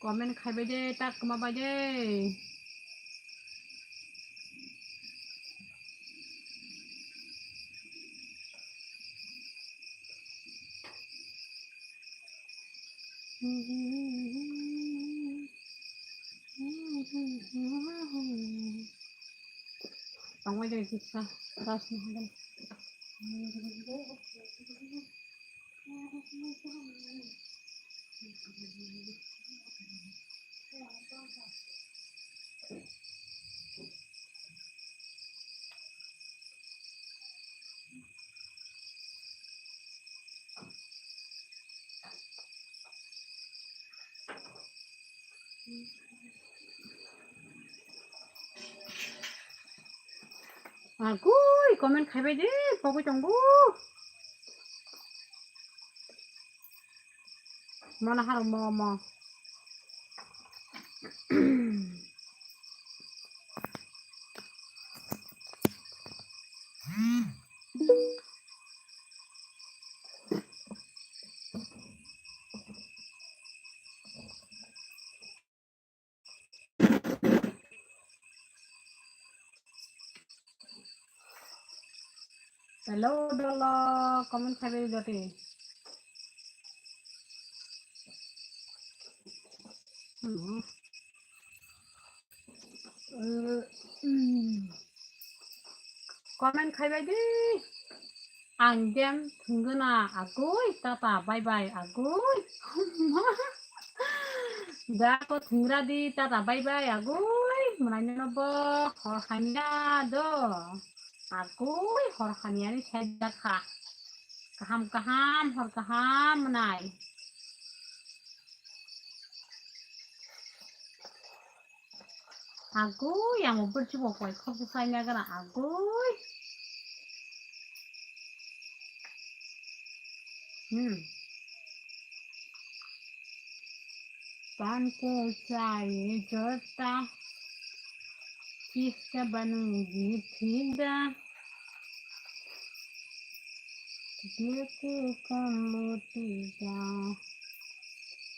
Comment khaibai de, tak kwma bai de. Tongbai de kisa, das ni hagan. Agoi, comment khaibai de, pogwi tongo. Mana haro mo mo. Hello, dolo, comment khaibai joti. Hmm. Uh, hmm. Comment khaibai di. Ang dem thunggwna agoi, tata bye bye agoi. Da ko thungra di, tata bye bye agoi. Mwnai no bo hor hamya do. Agoi hor hamya ni sai da kha. Kaham kaham hor kaham mwnai. Agoi, ang bo borsi bo poi khoroksa chaina gana agoi. Hmm. Pan ko chai jota, kiska banungi thida. Dil ko kam moti jao,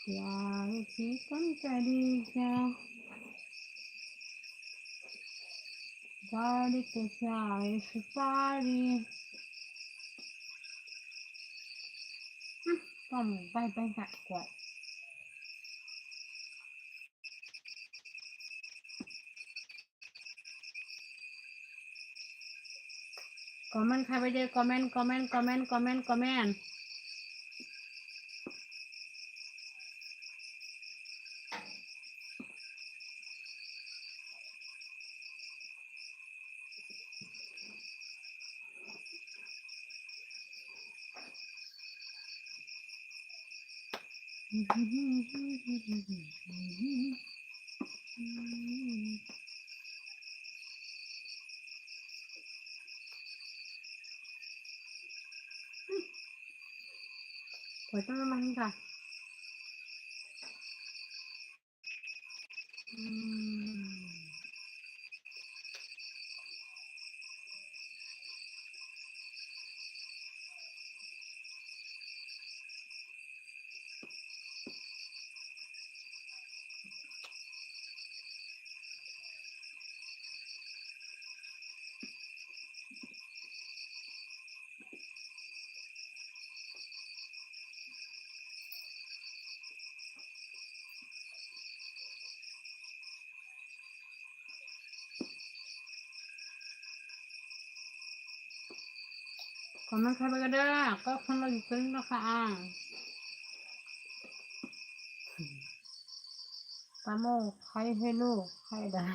pyar ki kam kari jao. Gari ko chai supari. Hmm, kamu bye bye kak ko. Comment khaibai de, comment, comment, comment, comment, comment. Koitama mahinka. Comment khaibai gada, kok phone lagi kering rokha ang. Tamo, hai hello, hai da.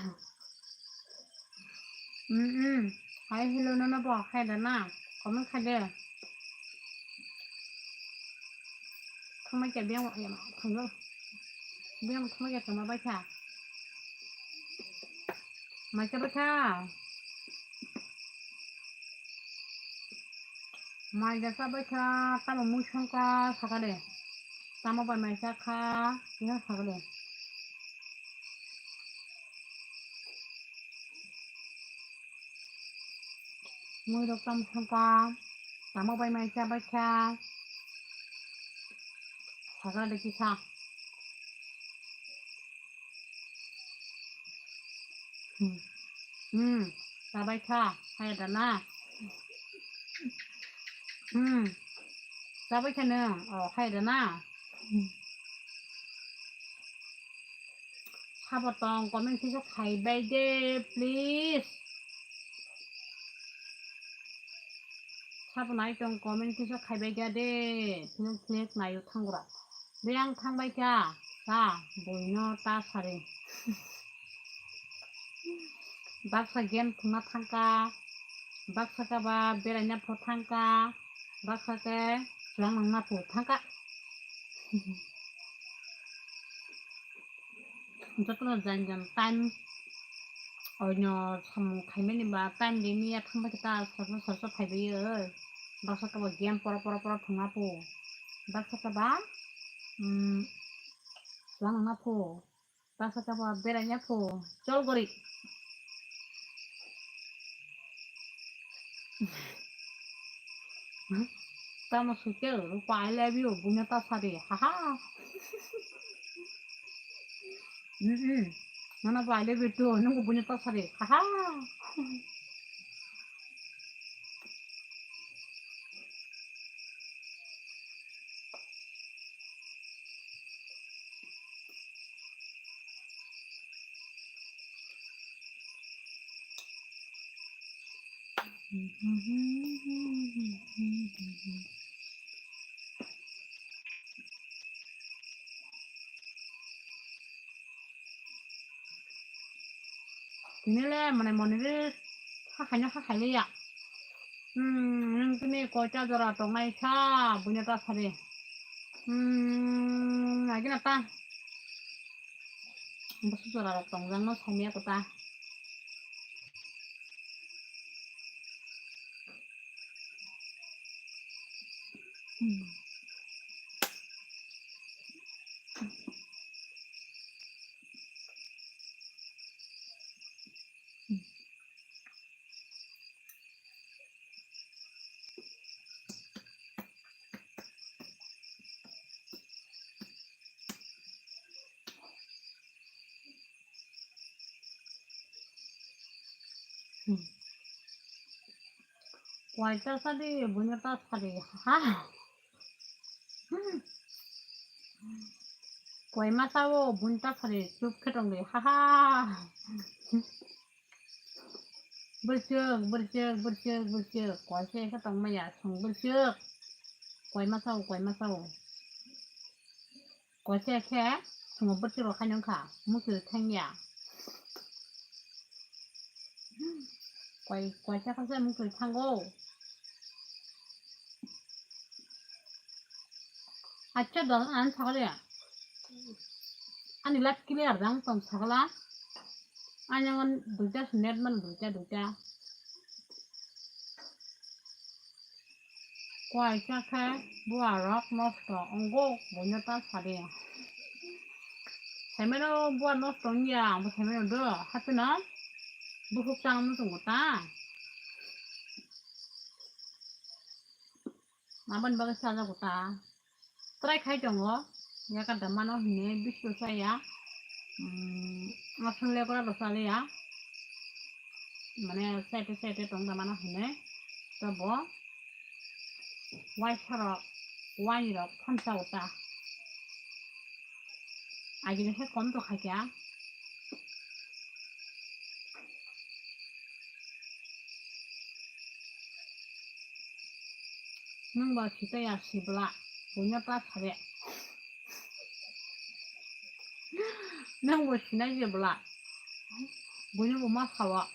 Hmm. Hai hello nono bo khai da na. Comment khai de. Thangma kya biyang thanglo. Biyang thangma kya thangma bai kha. Mai kha bai kha. Mai jasa bai kha, tamo mui songkha sakha de. Tamo bai mai sakha, ya sakha de. Mui rok tamo songkha, tamo bai mai cha bai kha. Sakha de kisa. Hmm. Hmm. Chabai kha, hai da na. Hmm. Chabai kha nung, oh, hai da na. Hmm. Sabo tong comment kisa khai bai de, please. Sabo nai tong comment kisa khai bai de, please, please, nayo thangra. Biyang thangbai kha, sa, buino ta sari. Baksa game thwngna thangkha, baksa khe ba beraina pho thangkha, baksa khe chwlang nangna pho thangkha. Jotono jan jan time oino samung khaimani ba time rimya thangbai khe ta sarsa sarsa phaibai oi. Baksa khe ba game pora pora pora thwngna pho. Baksa khe ba, um, chwlang nangna pho. Baksa khe ba beraina pho. Chol gori. Tamo swikel, Rupa, I love you, buino ta sari, haha. Mm-mm. Nono bo I love you too, nungbo buino ta sari, haha. Tini le mane mone re hahaino hahailiya. Hmm, nung tini koita jora tongnai sa buino ta sari. Hmm, agina ta. Bwswk jora rok tongjak no samiya kwta. Koita sadi, buino ta sadi, ha? Koi ma sao, buino ta sadi, chup khe tongdi, ha ha. Bwrchuk, bwrchuk, bwrchuk, bwrchuk. Koise khe tongmaya, song bwrchuk. Koi ma sao, koi ma sao. Koise khe, sungo bwrchuk rok khaino wngkha, mukti thangya. Koi, koise khe se mukti thango. Acha dol an sagale. Ani live clear jang tong sagala. Ani angon duita net man duita duita. Koisa khe buarok nosto ongo buino ta sadi. Semeno buar nosto ongya, bo semeno do, hapino bukhuk chang muchungo ta. Aboni bagwi chajago ta. Try khai tongo. Yakar da mano hwnwi bisto chaya. Mm, aswk le gora rw chaliya. Mane sete sete tong da mano hwnwi. Tobo waisa rok, wani rok phan chao ta. Agini khe kom to khaikha. Nwng bo sitaya sibla, buino ta sabe. Nwng bo sinai je bwla, buino bo ma sao.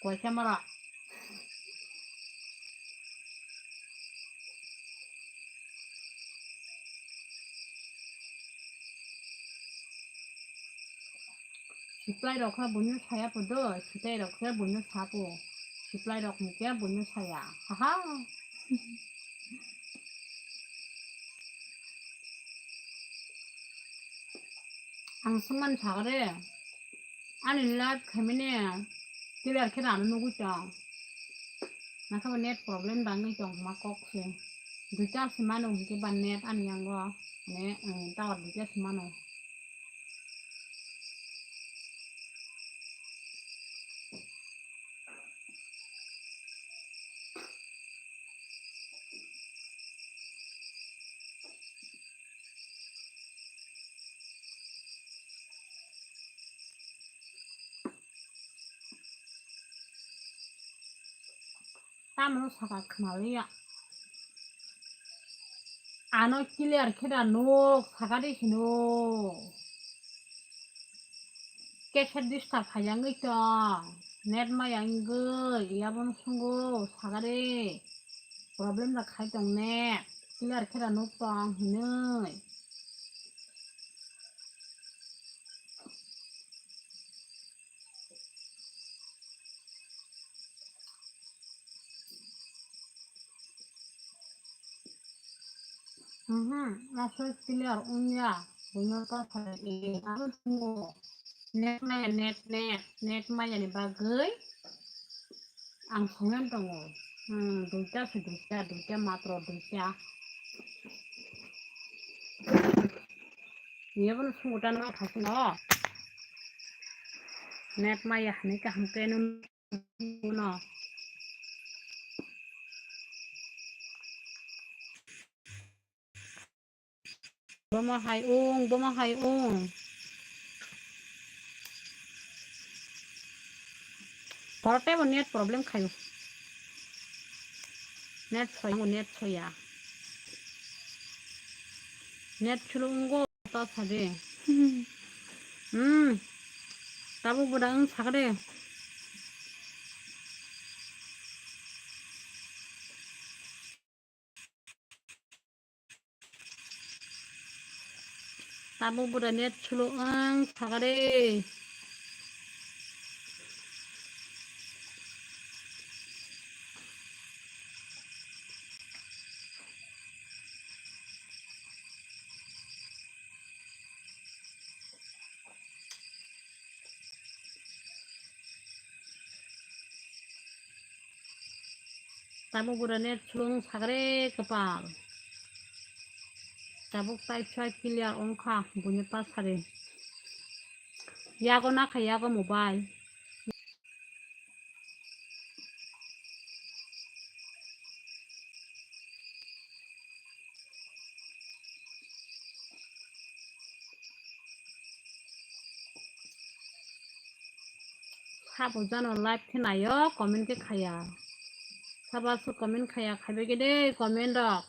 Koisa mara. Siplai rok khe buino saya podo, sitai rok khe buino sapo. Siplai rok ni khe buino saya. Haha. Ang sungman sagre. Ani live khaimani clear khe rano nugui tong. Nangkhe bo net problem bangwi tong ma kok se. Duita se mano hwnkhe ba net ani yango. Ne, eh, tower duita se mano. Tamno saka khwnaliya. Ano clear khe da nuk saka de hino. Kesa disturb khaiyangwi tong. Net maya wngwi yabono sungo saka de. Problem da khai tong net. Clear khe da nuk tong hinwi. Mhm, aswk clear wngya. Buino ta sai, eh, ano tongo. Net maya, net, net, net maya ni bagwi ang songyan tongo. Hmm, duita se duita, duita matro duita. Yebono sungo ta no thasno. Net maya hwnwi kaham khe nung. Bono. Bomo hai ung, bomo hai ung. Borok teibo net problem khaio. Net soya, net soya. Net slow wngo. Ta sadi. Hmm. Tabuk bwdang wng sakha de. Tabuk bwdang net slow wng sakha de. Tabuk bwdang net slow wng sakha de kwpal. Tabuk tai chwrai clear wngkha buino ta sadi. Yago nakha yago mobile. Sabo jano live khe naio, comment khe khaya. Sabo aswk comment khaya, khaibai khe de comment rok.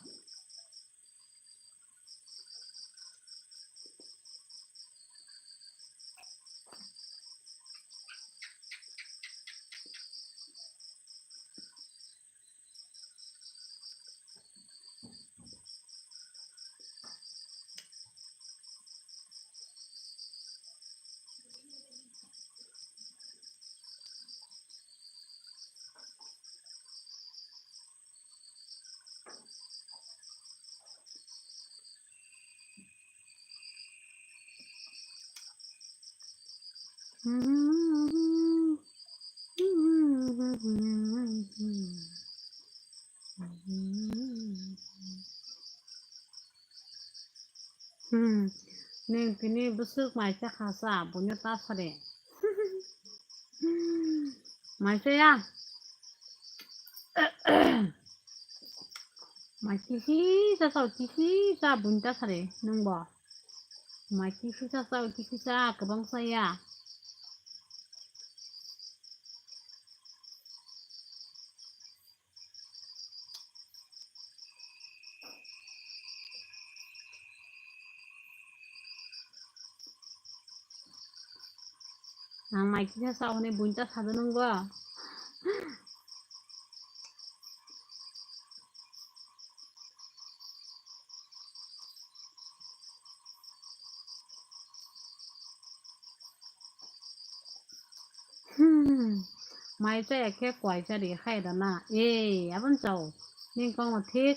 Hmm. Neng tini bwswk mai cha kha sa, buino ta sadi. Mai cha ya. Mai kisi cha chao, kisi cha buino ta sadi, nwng bo. Mai kisi cha chao, kisi cha kwbang cha ya. Ang mai kisa sa hwnwi buini ta sado nwng bo. Mai chaya khe kwai chadi hai da na. Ei, aboni chao. Nini kokno thik.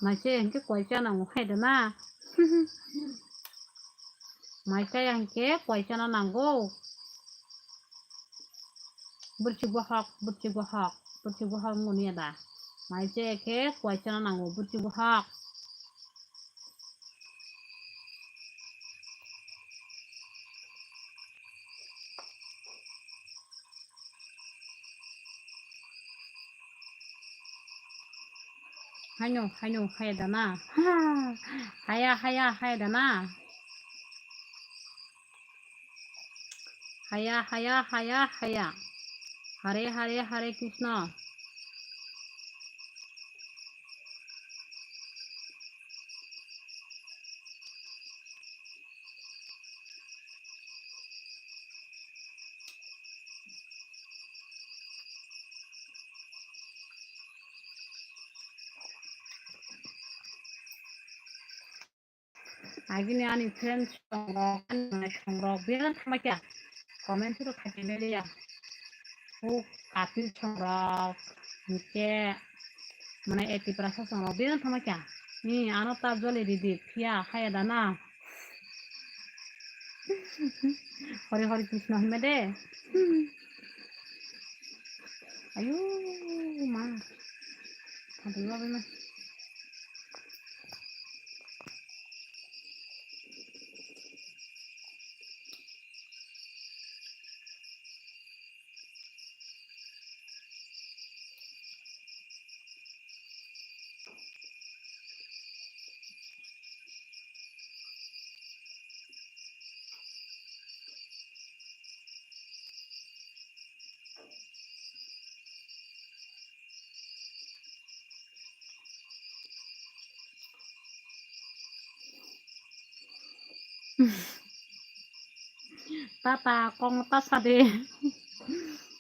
Mai chaya hinkhe kwai chana nango hai da na. Mai chaya hinkhe kwai chana nango. Bwrwchik bohok, bwrwchik bohok, bwrwchik bohok wngmani ya da. Mai chaya khe kwai chana nango, bwrwchik bohok. Haino, haino, haya da na. Haya, haya, haya da na. Haya, haya, haya, haya. Hare, hare, hare Krishna. Agini ani friends songrok, ani songrok, biyang thangma kya? Comment siro khati meliya. O kapil songrok, hingke, mane eti prasa songrok, biyang thangma kya? Ni ano ta joli ridi, phiya, haya da na. Hori Hori Krishna hime de. Ayo, ma. Tadi ma, ma. Tata kokno ta sadi.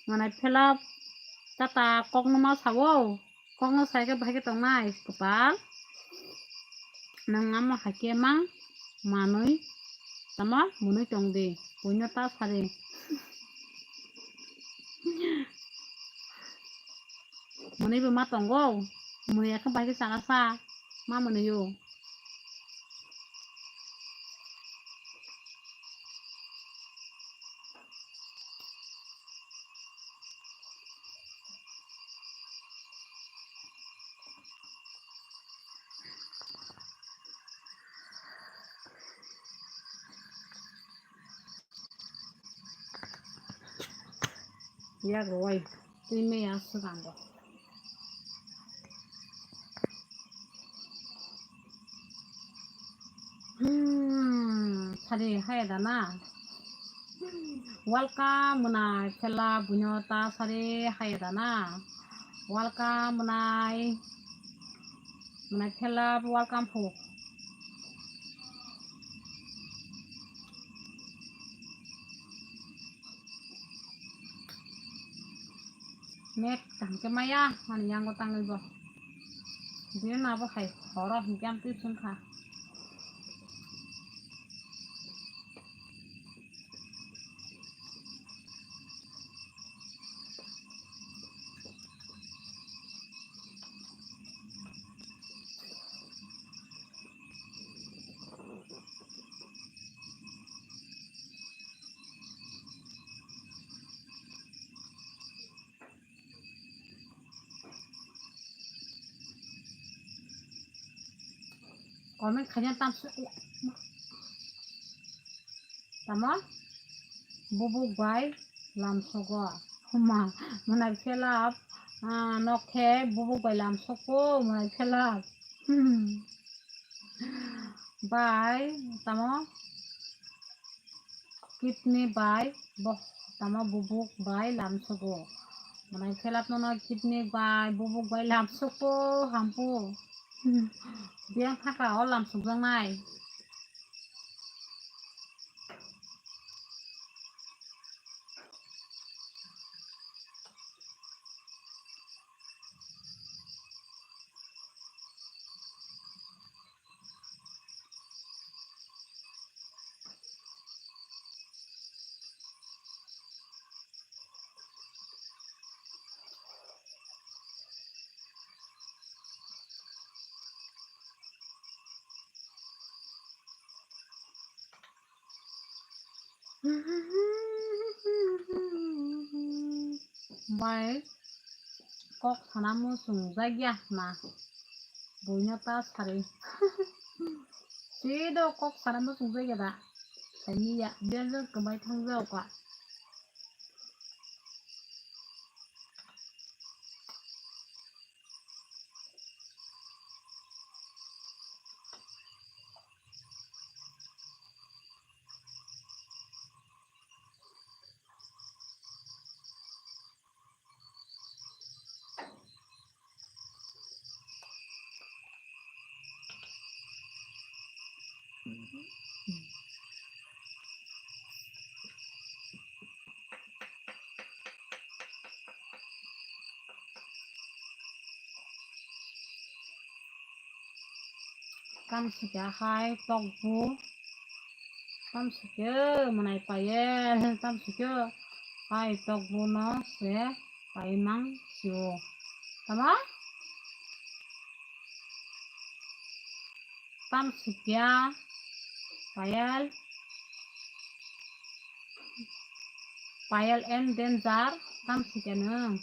Manai phela tata kokno ma sao. Kokno sai khe bahai khe tongnai kwpal. Nwng amo hai khe mang manwi tamo mwnwi tong di. Buino ta sadi. Mwnwi bo ma tongo. Mwnwi ya khe bahai khe sana sa. Ma mwnwi o. Yak rwai twi maya swkang bo. Hmm, sari haya da na? Welcome mwnai khela buino ta sari haya da na? Welcome mwnai, mwnai khela welcome phu. Net kaham khe maya, ani yango tangwi bo. Bini nabo hai horo hinkhe ang twi songkha. Comment khaina tamsuk. Tamo? Bubuk bai lamsogo. Huma, mwnai khelap, ah, nok khe bubuk bai lamsokpo, mwnai khelap. Hmm. Bai, tamo? Kidney bai bo-, tamo bubuk bai lamsogo. Mwnai khelap nono kidney bai bubuk bai lamsokpo hampo. Biyang thaka o lamsokjaknai. Bai kok sana muchung jakya na. Buino ta sari. Chido kok sana muchung jakya da. Sani ya, dia jeng kemai thang jao ka. Tamsika hai tokbo. Tamsike mwnai payel. Tamsike hai tokbo no se paimang sio. Tama? Tamsika payel. Payel and danger. Tamsika no.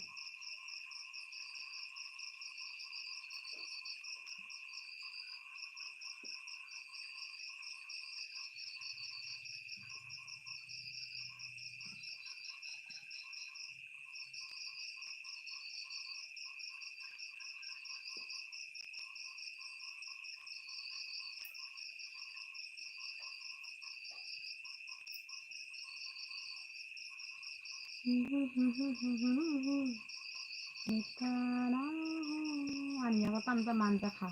Ani yago tamta manjakha.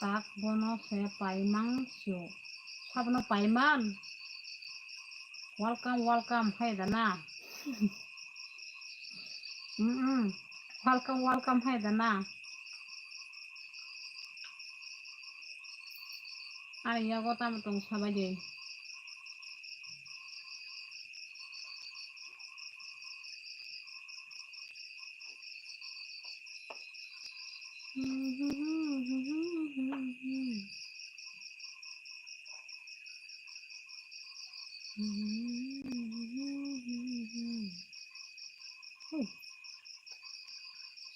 Tak bono se paimang sio. Sabono paiman. Welcome, welcome, hai da na. Mm-mm. Welcome, welcome, hai da na. Ani yago tamo tong sabai de.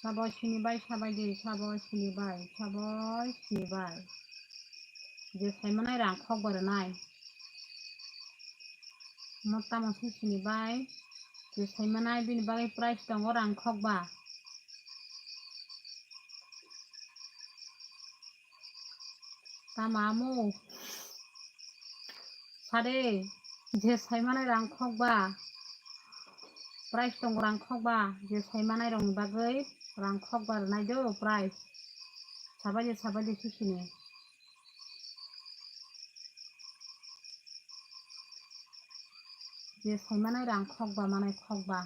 Sabai sini bai, sabai de, sabai sini bai, sabai sini bai. Je saimanai rang khok bai rwnai. Mo tamo sisini bai je saimanai bini bagwi price tongo rang khokba. Tamo amo sade je saimanai rang khokba. Price tongo rang khokba je saimanai rokni bagwi rang khokba rwnai do price. Sabai de sabai de sisini. Je saimanai rang khokba manai khokba.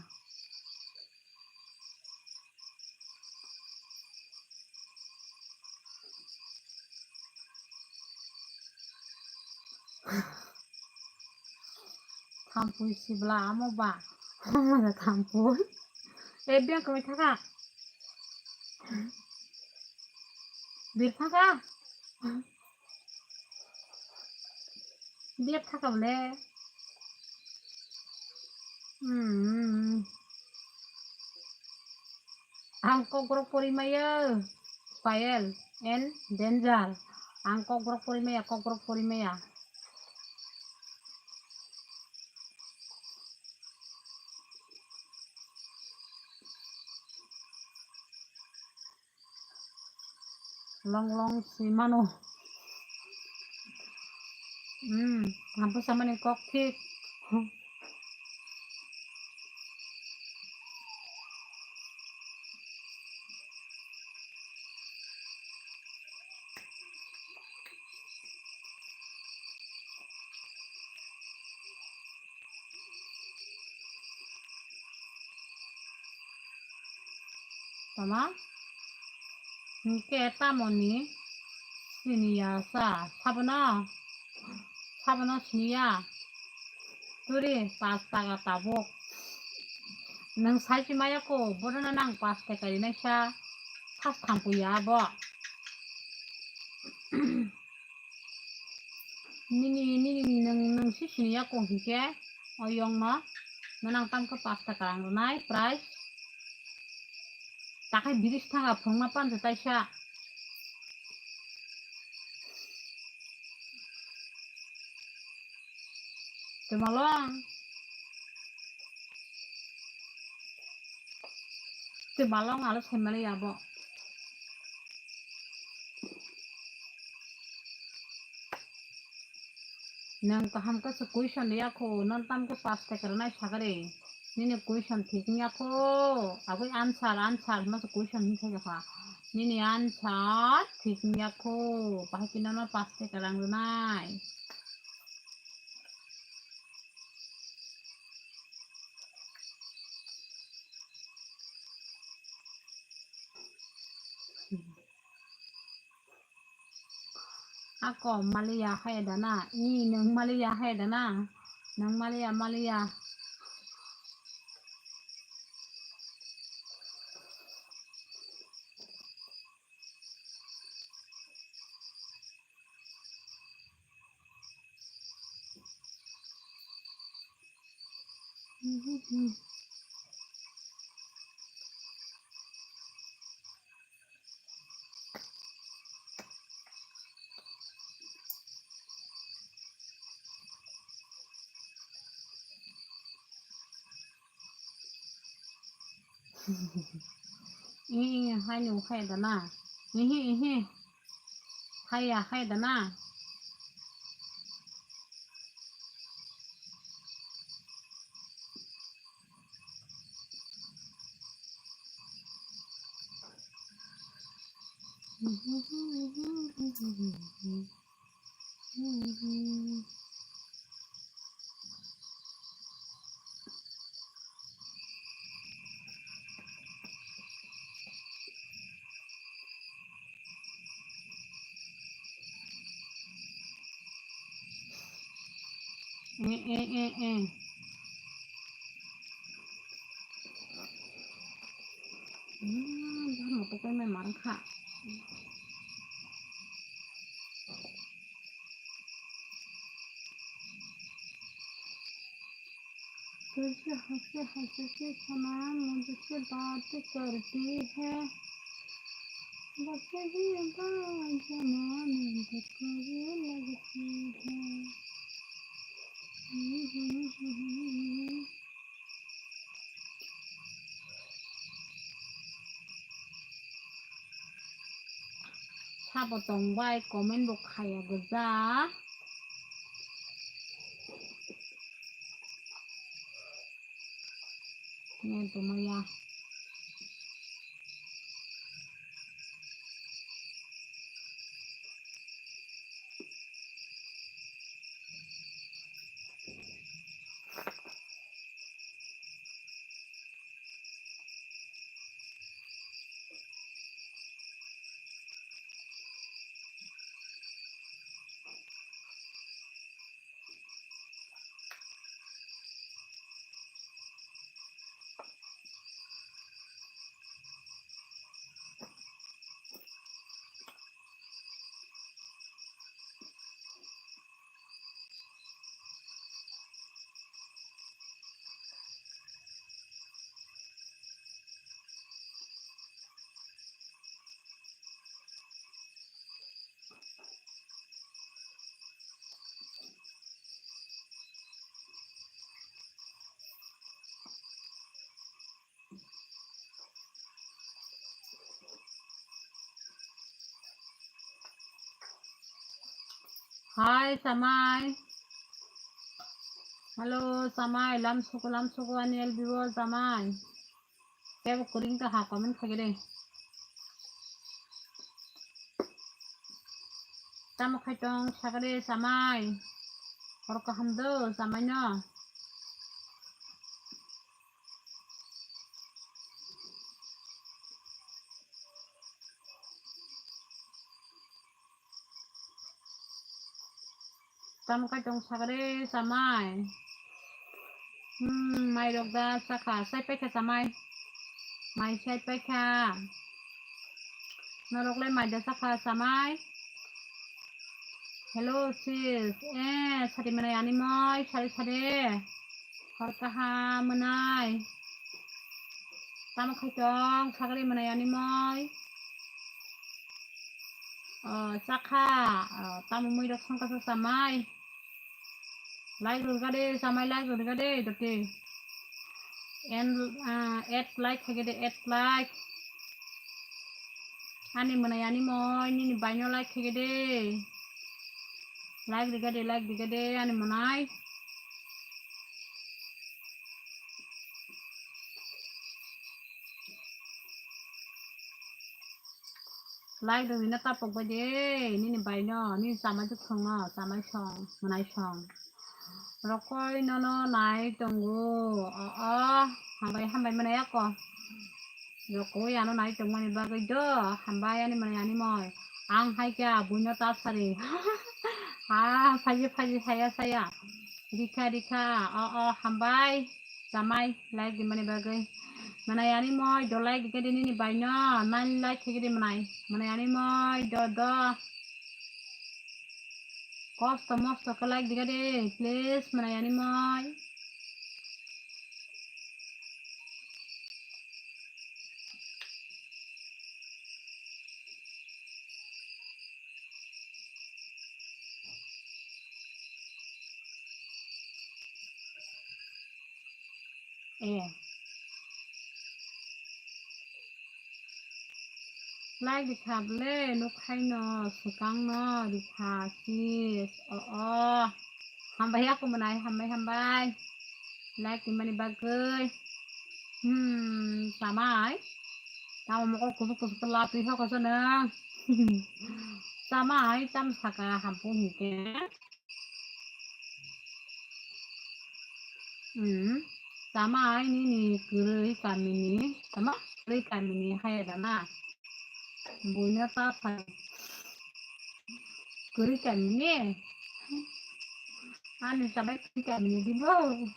Thampui sibla amo ba. Thampui. E biyang kwmai thaka. Bir thaka. Biyap thaka bole. Hmm. Ang kokrok pori maya, Payel, and danger. Ang kokrok pori maya, kokrok pori maya. Long long si mano. Hmm, hampus samani kok thik. Tama? Hingke tamoni siniya sa, sabono, sabono siniya. Turi pas taka tabuk. Nwng saisi maya ko, bodono nang pas taka rinai sa, sas thampuya abo. Nini, nini, nini, nwng, nwng si sini ya kong hinkhe, o yongno, nang tamkhe pasta kwrang rwnai, price. Takhai biris thanga phwrwngma pansa taisa. Tei malong. Tei malong alo saimali abo. Nwng kaham khe se question ya kho, nwng tamkhe pass tekra nai sakari. Nini question thik wngya kho, aboni answer, answer hwnma se question hinwi thai kha. Nini answer thik wngya kho, bahai khe nono pass tekra rang rwnai. Ako maliya hai dana, i nwng maliya hai dana, nwng maliya, maliya. Ih, ih, hai nung khai dana. Ihi, ihi. Haiya khai dana. Eh, eh, eh, eh. Hmm, dah mau pokoknya marang kha. तुझे हंसे हंसे के सना मुझसे बात करती है, बस ही बात जमाने भर को लगती है। Sabo tong bai, comment bo khaya gwja. Net bo maya. Hi, Samai. Hello, Samai. Lamsuku, lamsuku, ani L B O, Samai. Kebo kuring ta ha comment khagire. Tamo khaitong sagare Samai. Hor kaham do Samai no. Tamo khaitong sagare Samai. Hmm, mai rok da sakha, sai paikha Samai. Mai sai paikha. Norok le mai da sakha Samai. Hello sis, eh, sari mwnai ani moi, sari sari. Hor kaham mwnai. Tamo khaitong, sagri mwnai ani moi. Oh, chakha, oh, tamo mui rok songkha sa samai. Like rwgade, samai like rwgade, dote. And, ah, add like khaigade, add like. Ani mwnai ani moi, nini baino like khaigade. Like rwgade, like rwgade, ani mwnai. Like rwina tapok bai de, nini baino, nini chamai jukhungno, chamai song, mwnai song. Rokoi nono nai tongo. O, o, hambai, hambai mwnai ako. Rokoi ano nai tongmani bagwi do, hambai ani mwnai ani moi. Ang hai khe buino ta sari. Ha, phaji, phaji, saya, saya. Rikha, rikha, o, o, hambai. Chamai, like di mani bagwi. Mwnai ani moi, do like di khe di nini baino. Nine like khe di mwnai. Mwnai ani moi, do, do. Kosto mosto khe like diga de, please, mwnai ani moi. Eh. Like rikha ble, nukhaino, swkangno rikha, sis, o, o. Hambai ako mwnai, hambai, hambai. Like rimani bagwi. Hmm, chamai. Tamo mokol kusuk kusuk khe lapri hoko se nwng. Chamai, tam saka hampu hinkhe. Hmm. Tama ai nini kwrwi kamini, tama kwrwi kamini haya dana. Buino ta phai. Kwrwi kamini. Ani sabai kwrwi kamini dibo.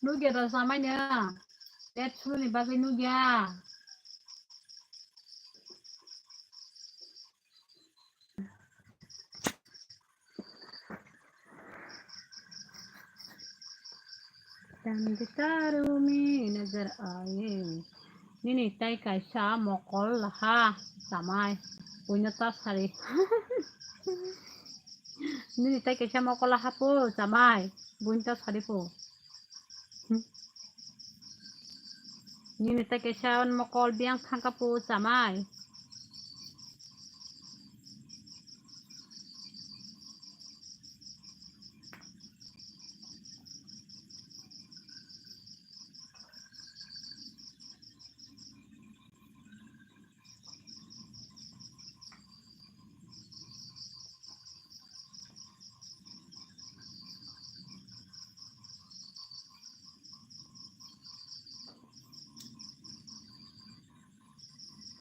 Nugya da samai na. Pet sulu ni bagwi nugya. Tang de taru me nazar aaye. Nini tai kaisa mokol laha chamai. Buino ta sari. Nini tai kaisa mokol laha po chamai. Buino ta sari po. Hmm. Nini tai kaisa mokol biyang thangka po chamai.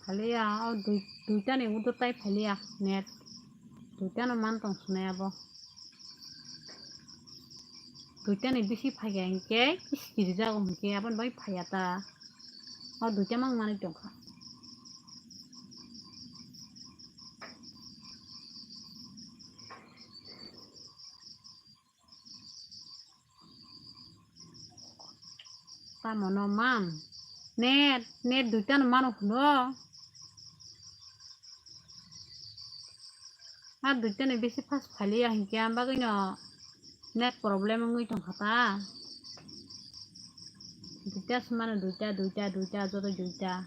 Phaliya, o dui-, duitani udo tai phaliya net. Duitano man tong sunai abo. Duitani bisi phaiya hinkhe, iskiri jago hinkhe, aboni bai phaiya ta. O duita mang manwi tongkha. Tamo no man. Net, net duita no mano hwno. Ar duita ni bisi fast phaliya hinkhe, am bagwi no net problem wngwi tongkha ta. Duita se mano, duita, duita, duita, joto duita.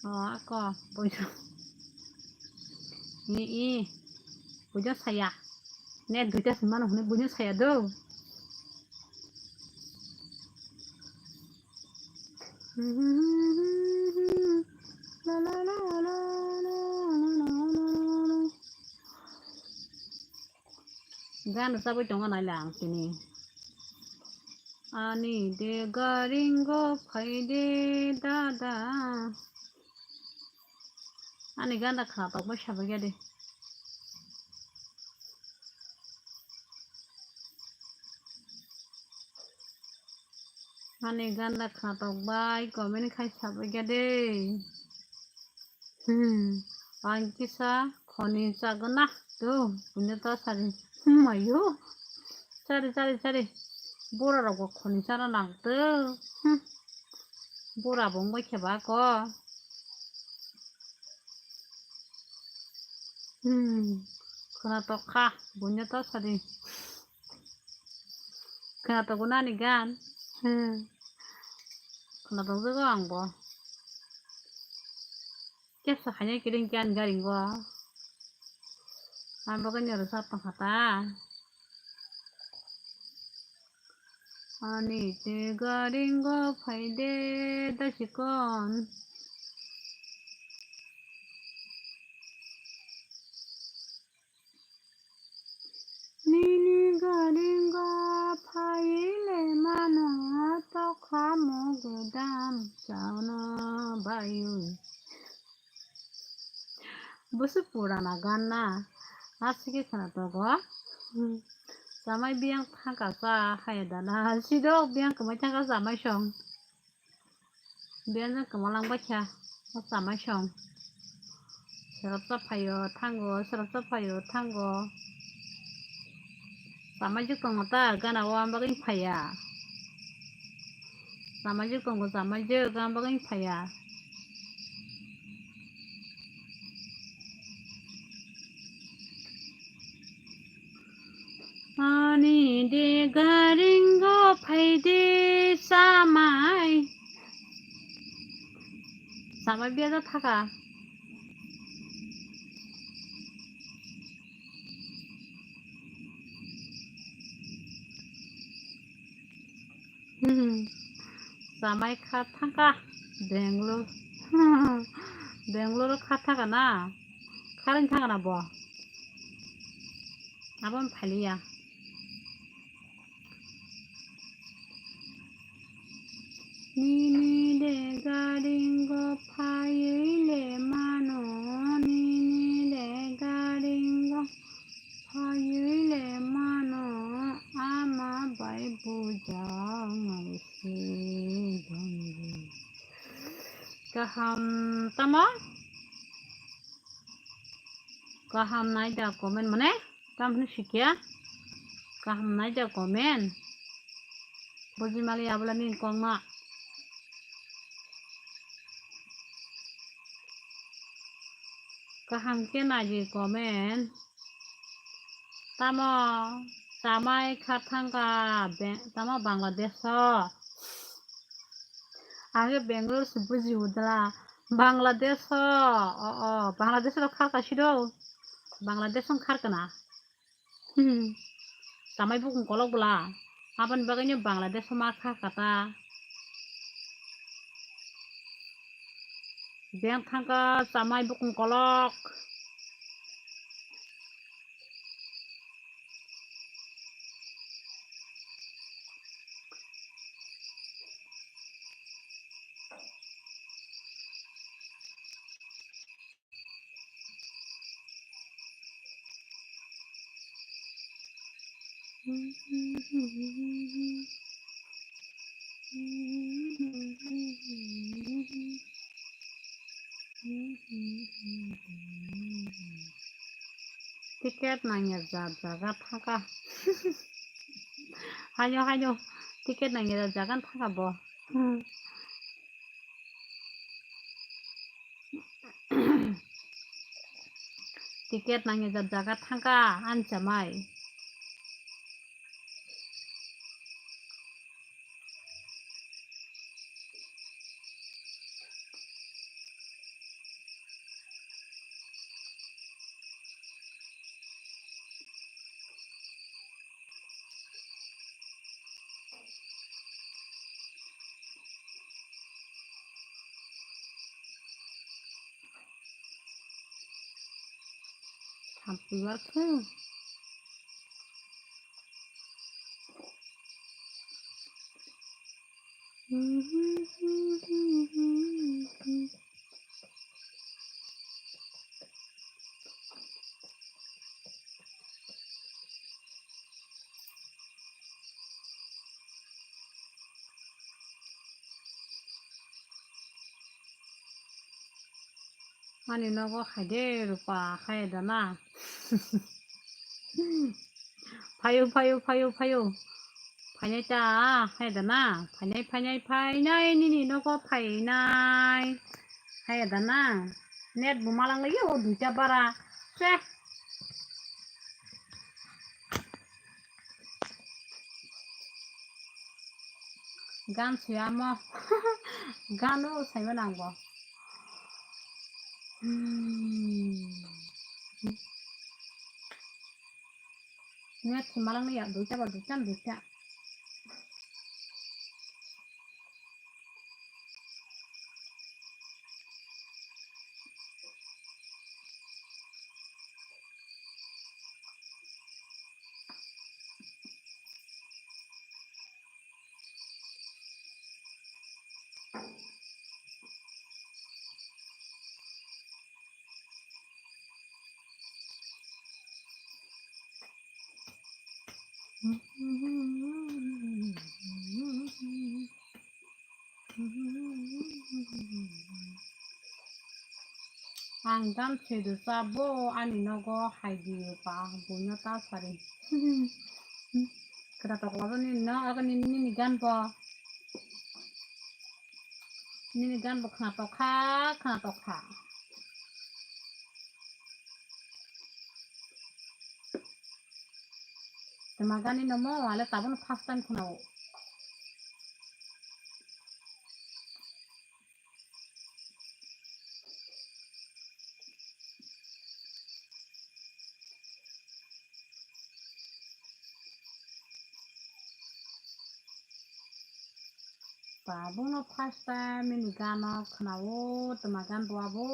O, ako, buino. Ni, i. Buino saya. Ne, duita se mano hwnwi buino saya do. Gan rwchabwi tongo naila ang tini. Ani de garingo phaide dada. Ani ganda khna tokbai sabaikha de. Ani ganda khna tokbai comment khai sabaikha de. Hmm, ang kisa khoni chagwna to, buino ta sari. Hmm, ayo. Chari, chari, chari. Bura rok bo khoni chana nang to. Hmm. Bura bo wngbai khe ba ko. Hmm. Khna tokha, buino ta sari. Khna tokgo nani gan. Hmm. Khna tokjago ang bo. Kesa khaina kiring khe ani garingo. Ang bagwi ni oro sat tongkha ta. Ani te garingo phaide da sikon. Nini garingo phaiwi le mano tokha mo gwdam chana baywi. Busu purana gan na, aswk khe khwna togo. Chamai biyang thangka cha haya dana, sidok biyang kwmai thangka chamai song. Biyang kwma langbaikha, o chamai song. Serap cha phaio thango, serap cha phaio thango. Chamai jwk tongo ta, gana o ang bagwi phaiya. Chamai jwk tongo, chamai jwk ang bagwi phaiya. Ani de garingo phaide chamai. Chamai biyajak thaka. Hmm. Chamai kha thangka Bangalore. Bangalore kha thangka na? Kharwi thangka na bo? Aboni phailiya. Nini de garingo phaiwi le mano, nini de garingo phaiwi le mano, ama bai bujak nai se bangwi. Kaham tamo? Kaham nai da comment mane? Tamo hwnwi sikya? Kaham nai da comment? Bujimali abla nini kokno. Kaham khe naidi comment. Tamo chamai kha thangka be-, tamo Bangladesh o. Ang khe Bangalore se buji udla. Bangladesh o, o, o, Bangladesh o kharka sido. Bangladesh o kharkana. Hmm. Chamai bukung kolok bwla. Aboni bagwino Bangladesh o ma kha kata. Beng thangka chamai bukung kolok. Ticket nangya jat jaga thangka. Haino, haino, ticket nangya jat jaga thangka bo. Hmm. Ticket nangya jat jaga thangka ani chamai. Happy birthday. Ani nogo khaide rupa khaye dana. Phayo, phayo, phayo, phayo. Phainai ta, khaye dana. Phainai, phainai, phainai, nini nogo phainai. Khaye dana. Net bo malang lagi o duita bara. Se. Gan suyamo. Gano saima nangbo. Hmm. Net malang ya duita ba duita duita. Ang gan swidu sabo ani nogo hai di ba buino ta sari. Kra tok labo ni no agani nini gan bo. Nini gan bo khna tokha, khna tokha. Tma gani no mo ale tabuk no first time khna o. Tabuk no first time nini gano khna o, tma gan bo abo.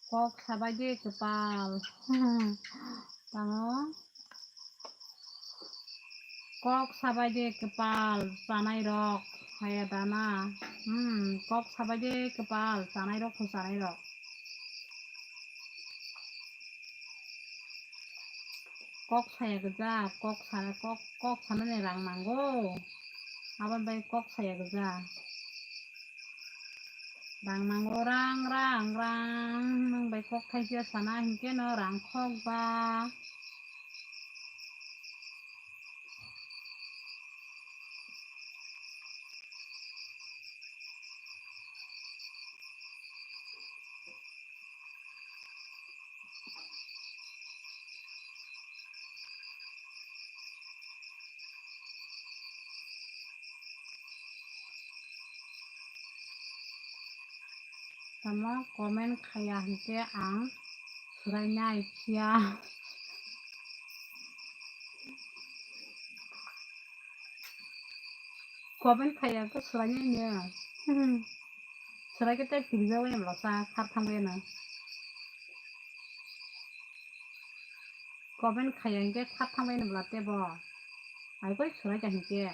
Kok sabai de kwpal. Tamo? Kok sabai de kwpal chanai rok. Haya dana. Hmm, kok sabai de kwpal chanai rok, chanai rok. Kok saya gajak, kok sa-, kok, kok sanani rang nango. Aboni bai kok saya gajak. Rang nango, rang, rang, rang. Nwng bai kok thaisa sana hinkhe no rang khok ba. Tamo comment khaya hinkhe ang swrainai phiya. Comment khaya khe swrainai no. Swrai khe tei phirjak bai mlasa sar thang bai no. Comment khaya hinkhe sar thang bai no bla tebo. Ai koi swrai kha hinkhe.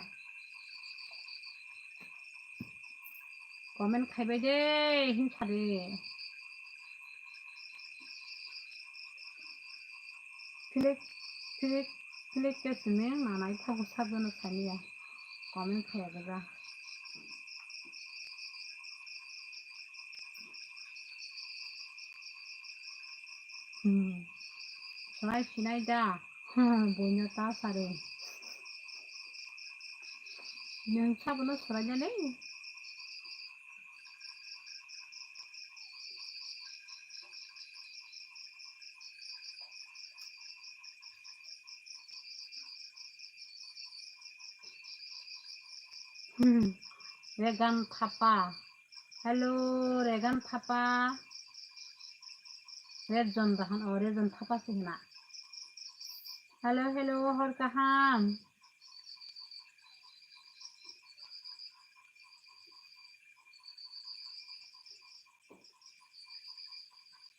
Comment khaibai de, hin sadi. Click, click, click ke simi nanai thago sabjano saniya. Comment khaya gaja. Hmm. Swrai sinai da. Buino ta sari. Nwng sabono swrainani? Hmm. Regan Thapa. Hello, Regan Thapa. Rejon Rahan, oh, Rejon Thapa sih na. Hello, hello, hor kaham.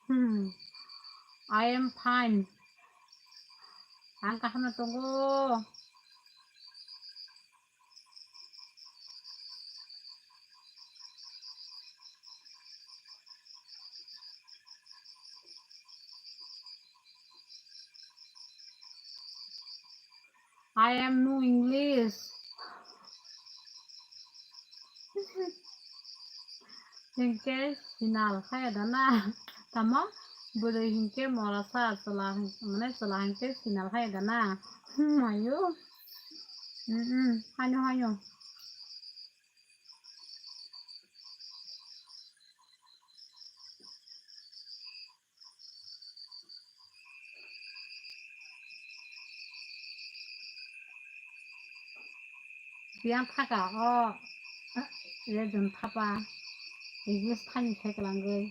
Hmm. I am fine. Ang kaham no tongo. I am no English. Hingke sinal kaya dana. Tamo? Bwrwi hingke morasa chwla hing-, mane chwla hingke sinal kaya dana. Hmm, ayo. Hmm, hmm. Haino, haino. Biyang thaka o, Rejon Thapa, English thani sai kwlangwi.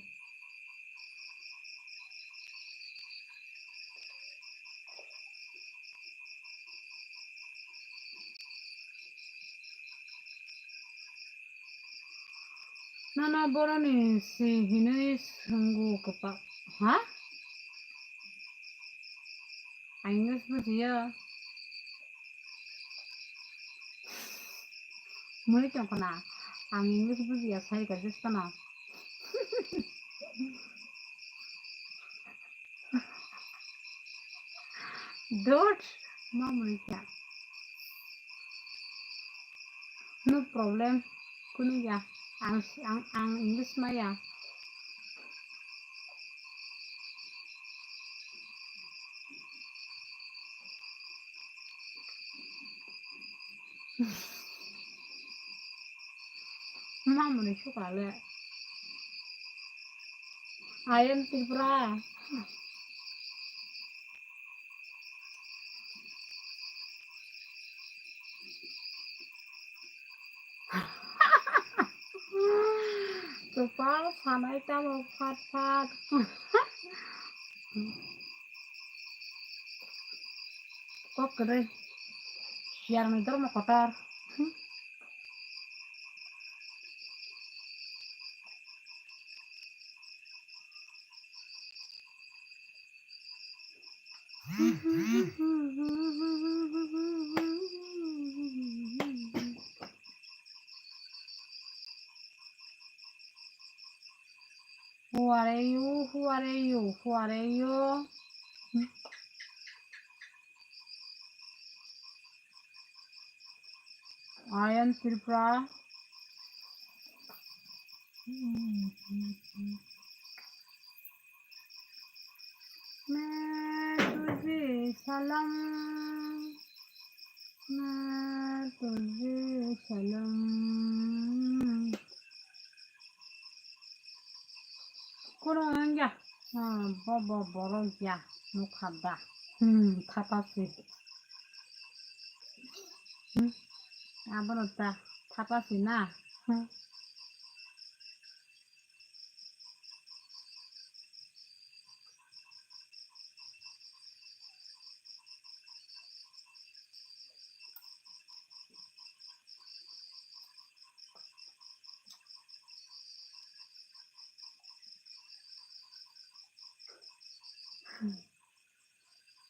Nono boroni si hinwi swngo kwpa-, ha? Ang English bujiya. Mui tongkha na. Ang English bujiya, sai ka jis kana. Dot, ma mui kya? No problem. Kunu ya. Ang, ang, ang English ma ya. Mamoni sukale. I am Tripura. Kwpal sanai tamo phat phat. Kok kwrwi. Yarmai dormo kotor. Who are you? Who are you? Who are you? I am Tripura. मैं तुझे सलाम, मैं तुझे सलाम। Kono wngya, ah, bo, bo, borok ya, nukha da. Hmm, thapa si. Hmm, abono ta, thapa si na. Hmm.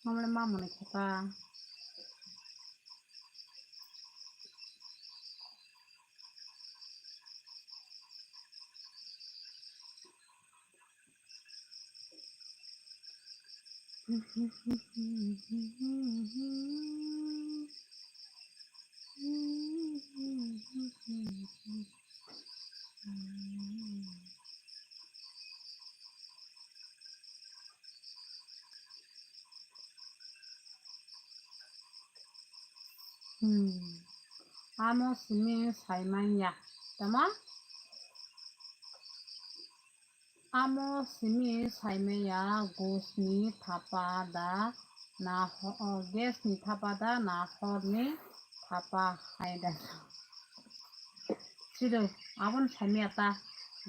Mamle mamone kheta. Hmm. Amo simi saimanya. Tama? Amo simi saimanya gusni thapa da na ho-, o, gesni thapa da na horni thapa hai da. Sido, abon samya ta.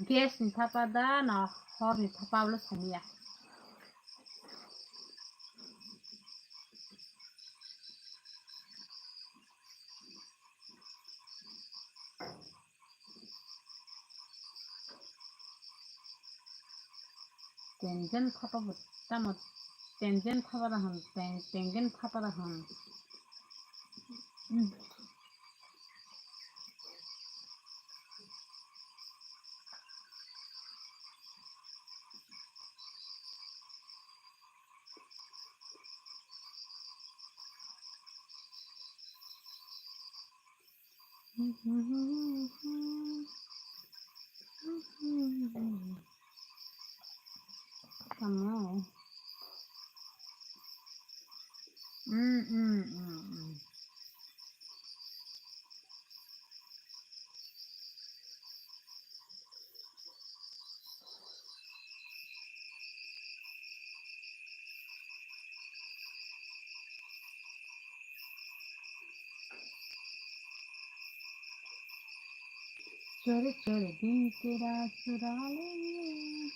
Gas ni thapa da na hor ni thapa ablo samya. Tenggen khapa bo tamo tenggen khapa da hwn, teng-, tenggen khapa da hwn. Tamo. Mm, mm, mm, mm. Chore chore din tera chura lengi.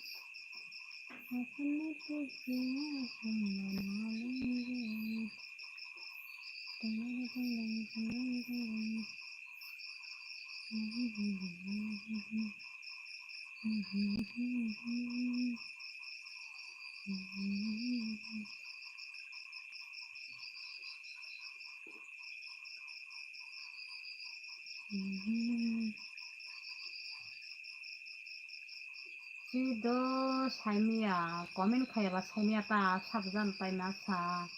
Chido saimia, comment khaiya ba saimia ta, sabo jano taima sa,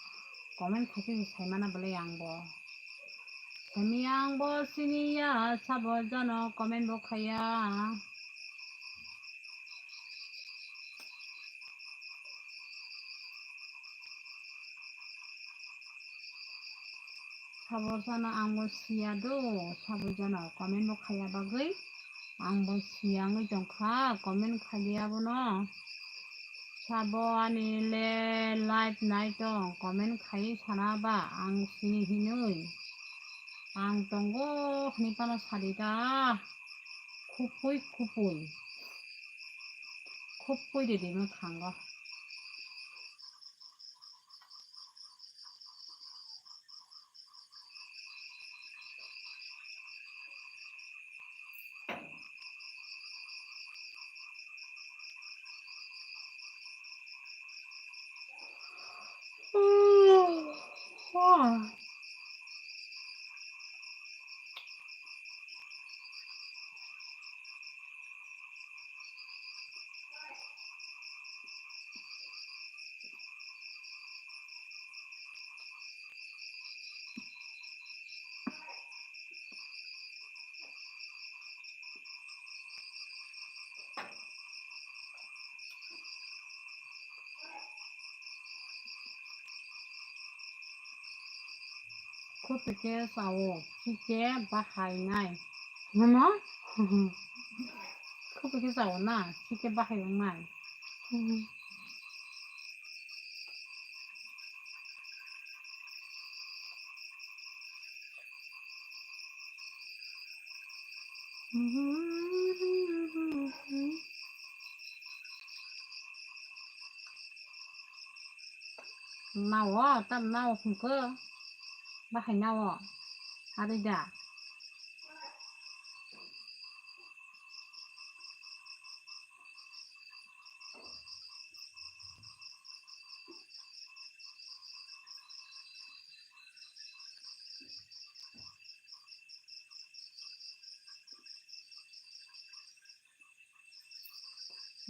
comment khaikhe saimana belai angbo. Saimia angbo siniya, sabo jano comment bo khaiya. Sabo jano angbo siya do, sabo jano comment bo khaiya bagwi angbo siya wngwi tongkha, comment khaiya bono. Sabo ani le live nai tong, comment khaiwi sana ba ang sini hinwi. Ang tongo hwnwi phano sadi da, khupui khupui. Khupui de de mwkhango. Khupui khe chao, chikhe bahai nai. Hwnma? Khupui khe chao na, chikhe bahai wngnai. Nao, tam nao hwnkhe. Bahai nao. Ari da.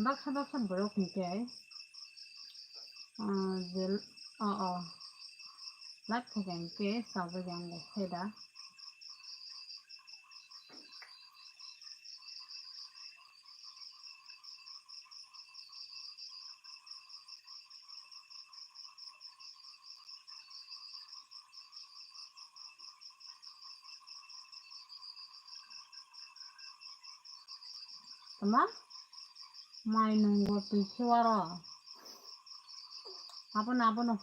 Baksa baksa borok hwnkhe, ah, je, o, o, live khaikha hwnkhe chajak ya wngkha da. Tama? Mai nwngo twi khe waro. Abono, abono.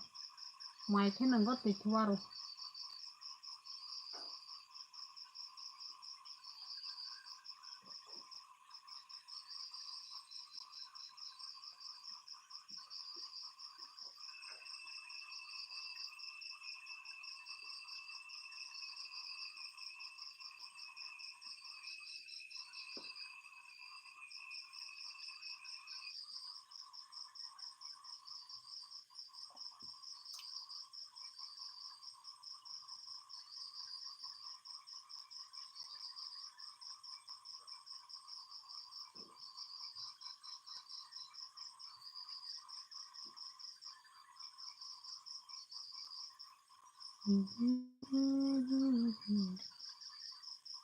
Mai khe nwngo twi khe waro.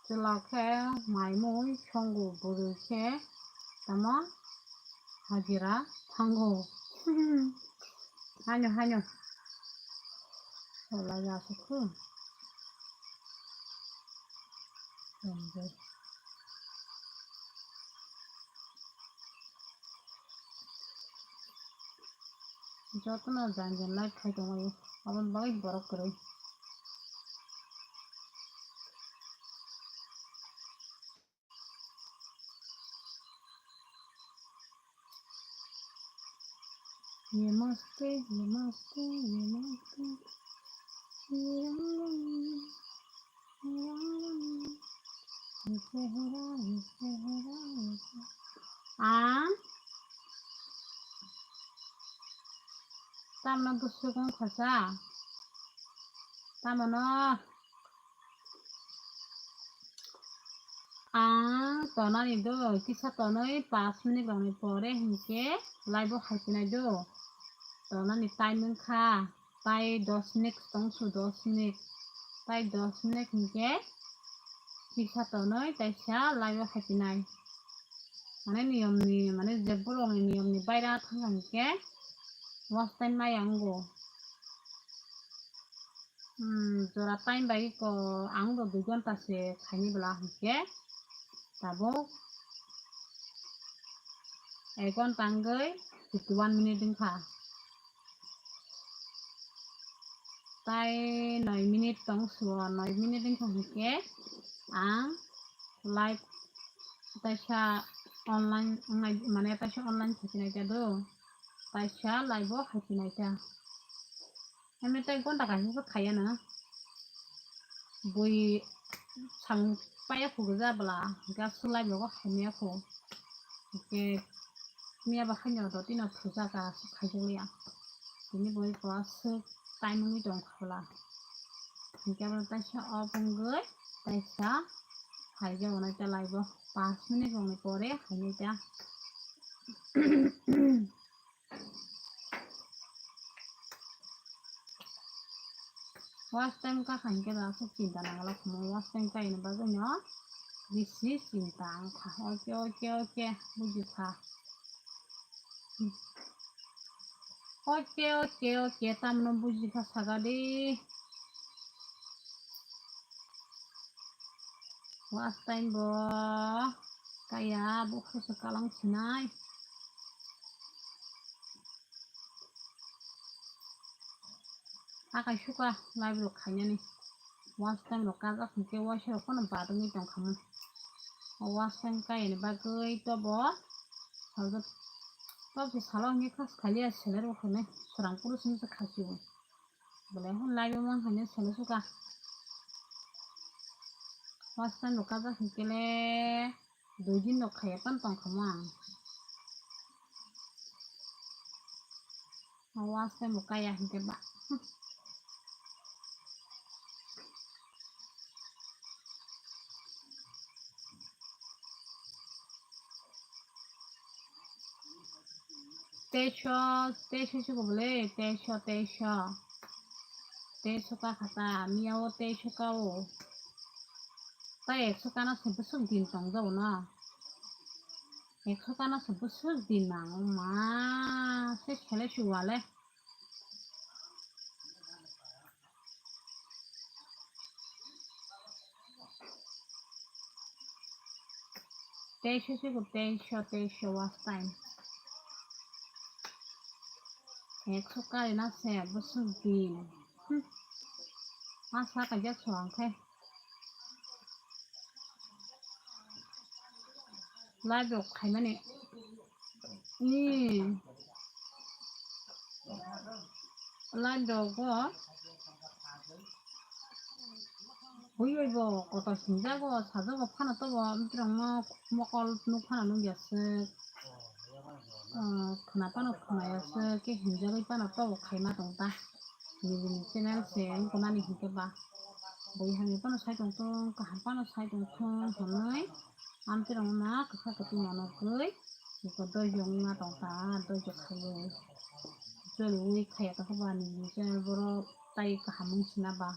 Chwla khe mai mui songo, bwrwi khe tamo hajira thango. Haino, haino. Chwla ya se khu. Jotono jan jan live khai tongo, aboni bagwi borok kwrwi. Namaste, namaste, namaste. Ang tamno bwswk wngkha sa? Tamono ang tonani do, kisa tonwi pash minute rokni pore hinkhe live o haipinai do. Tonani time wngkha. Tai dos minute tong su, dos minute. Tai dos minute hinkhe kisa tonwi taisa live o haipinai. Mane niyomni, mane je borokni niyomni baira thangkha hinkhe watch time maya wngo. Hmm, jora time bai ko ang bo dui ghonta se khaini bwla hinkhe tabuk ek ghonta wngwi fifty one minute wngkha. Tai noi minute tong suo, noi minute wngkha hinkhe ang live taisa online wngnai, mane taisa online khaisinai ta do, taisa live o khaisinai ta. Eme tai gonta kaisa se khaiya na. Bui samung paiya khu gja bwla, hwnkhe aswk live rogo khaimaya khu. Hwnkhe miya ba haino dotino thujak aswk khaijakliya. Tini bui bo aswk time wngwi tongkha bwla. Hwnkhe abo taisa off wngwi taisa khaijago nai ta live o. Panch minute rokni pore khainai ta. Watch time ka khain khe da aswk chinta nangala khumu, watch time kaini bagwi no bisi chinta wngkha. Oke, oke, oke, bujikha. Oke, oke, oke, tamno bujikha saka di. Watch time bo kaya, bukhuk se kalang sinai. Akai suka live rok khainani. Watch time rok kajak hinkhe waisa rok phano badungwi tongkhamu. O watch time kayani bagwi tobo salsa, tobo se salo hinkhe khas khaliya selero hwnwi swrang puro simi se khasio. Belai hwn live o mang haino salo suka. Watch time rok kajak hinkhe le dui din rok khaiya phano tongkhamu ang. O watch time bo kaya hinkhe ba. Teisho, teisho se kobole, teisho, teisho. Teisho ka khata, miya o teisho ka o. Tai ekso ka no se bwswk din tong jabo no. Ekso ka no se bwswk din nang, o ma, se sele su wale. Teisho se bo teisho, teisho watch time. Ekso kari na se bwswk din. Hmm. Asa kaijak so ang khe. Live rok khaimani. Hmm. Live rok go. Hui bai bo kotor sinjago, sajago phano tobo, amtwrangno mokol nuk phano nukya se. Ah, khwna phano khwnaya se, khe hinjagwi phano tobo khaima tong ta. Nini channel se wngkha nani hinkhe ba. Bui hamya phano sai tong thung, kaham phano sai tong thung hwnwi amtwrangno kwkha kwtwi manukgwi iko doijo wngma tong ta, doijo khaiwi. Choliwi khaya tongkha ba nini channel borok. tai kaham wng sina ba.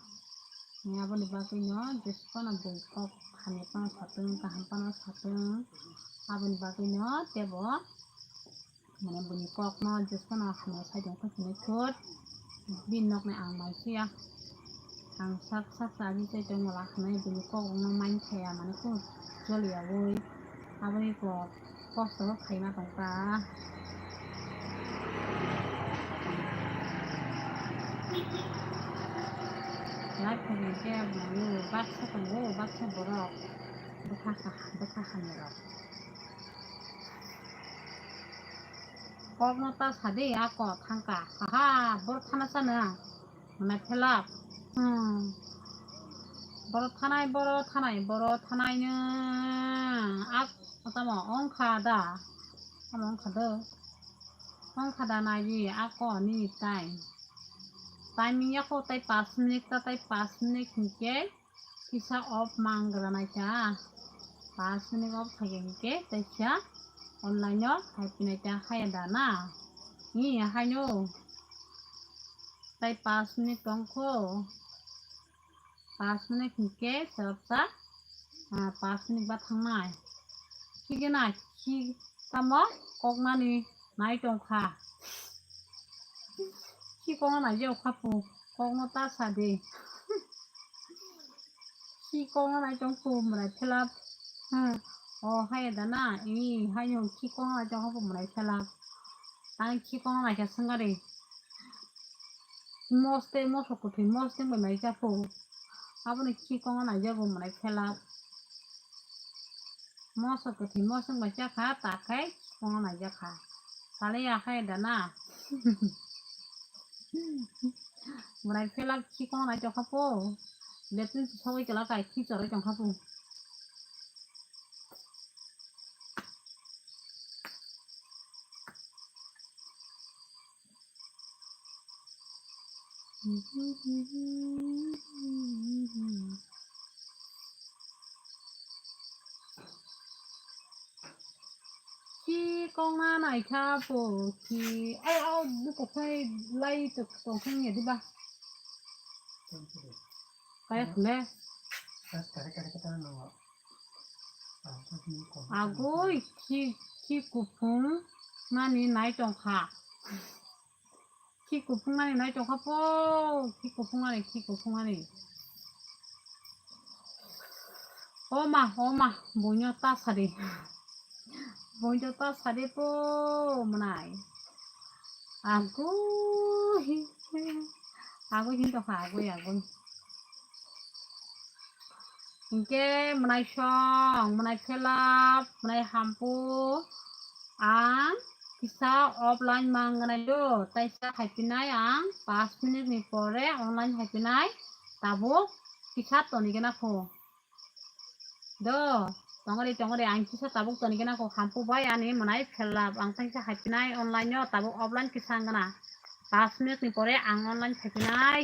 Aboni bagwi no jesa phano bui kok hamya phano satwng, kaham phano satwng, aboni bagwi no tebo mane buini kok no jesa phano hamya sai tong khe hwnwi thut, bini nok ni ang mai suya. Ang sak sak sa agi chai tong wala hwnwi buini kok rok no main khaya mane kok choliya ui. Aboni kok kosto khaima tong ta. Life khaikhe khe mane baksa tongo, baksa borok bwkha kha-, bwkha hamya rok. Kokno ta sadi ako thangka. Haha, boro thana sana. Mwnai phelak. Hmm. Boro thanai, boro thanai, boro thanai no. Ak, tamo ongkha da. Tamo ongkha do. Ongkha da nai di, ako ni time. Timing yako tai pas minute ta, tai pas minute hinkhe. Kisa off mang gra nai ta. Pas minute off thai hinkhe, taisa online o hai pinai ta haya da na. Ni haino. Tai pas minute tongkho. Pas minute hinkhe sabsa, ah, pas minute ba thangnai. Hige na, hi tamo koknani nai tongkha. Hi kokno nai jao khapu, kokno ta sadi. Hi kokno nai tongkho mwnai phelap. Hmm. O hai da na, i hai no hi kokno nai tongkho mwnai phelap. Tang hi kokno nai kha sengari. Moste moso kwthwi mosteng bai mai kha phu. Aboni khi kongo naijago mwnai phelak. Moso kwthwi mosteng bai cha kha, ta khai khi kongo naijak kha. Salai ya khai da na. Mwnai phelak khi kongo naijak kha phu. Between si sogwi kwlak kai khi chorwi tong kha phu. Khi kongna naikha po khi, ai, au, buko khai lai tok tong khang ya diba? Kaya khule? Agoi, khi, khi kuphung nani nai tongkha. Khi kuphung nani nai tongkha po, khi kuphung nani, khi kuphung nani. O ma, o ma, buino ta sadi. Buino ta sadi po mwnai. Agoi, agoi hin tongkha, agoi, agoi. Hinkhe mwnai song, mwnai phelap, mwnai hampu. Ang kisa offline mangnai do, taisa haipinai ang pas minute ni pore online haipinai, tabuk kisa toni gana kho. Do, tongori tongori ang kisa tabuk toni gana kho, hampu bai ani mwnai phelap, ang taisa haipinai online o, tabuk offline kisa wng gana. Pas minute ni pore ang online haipinai.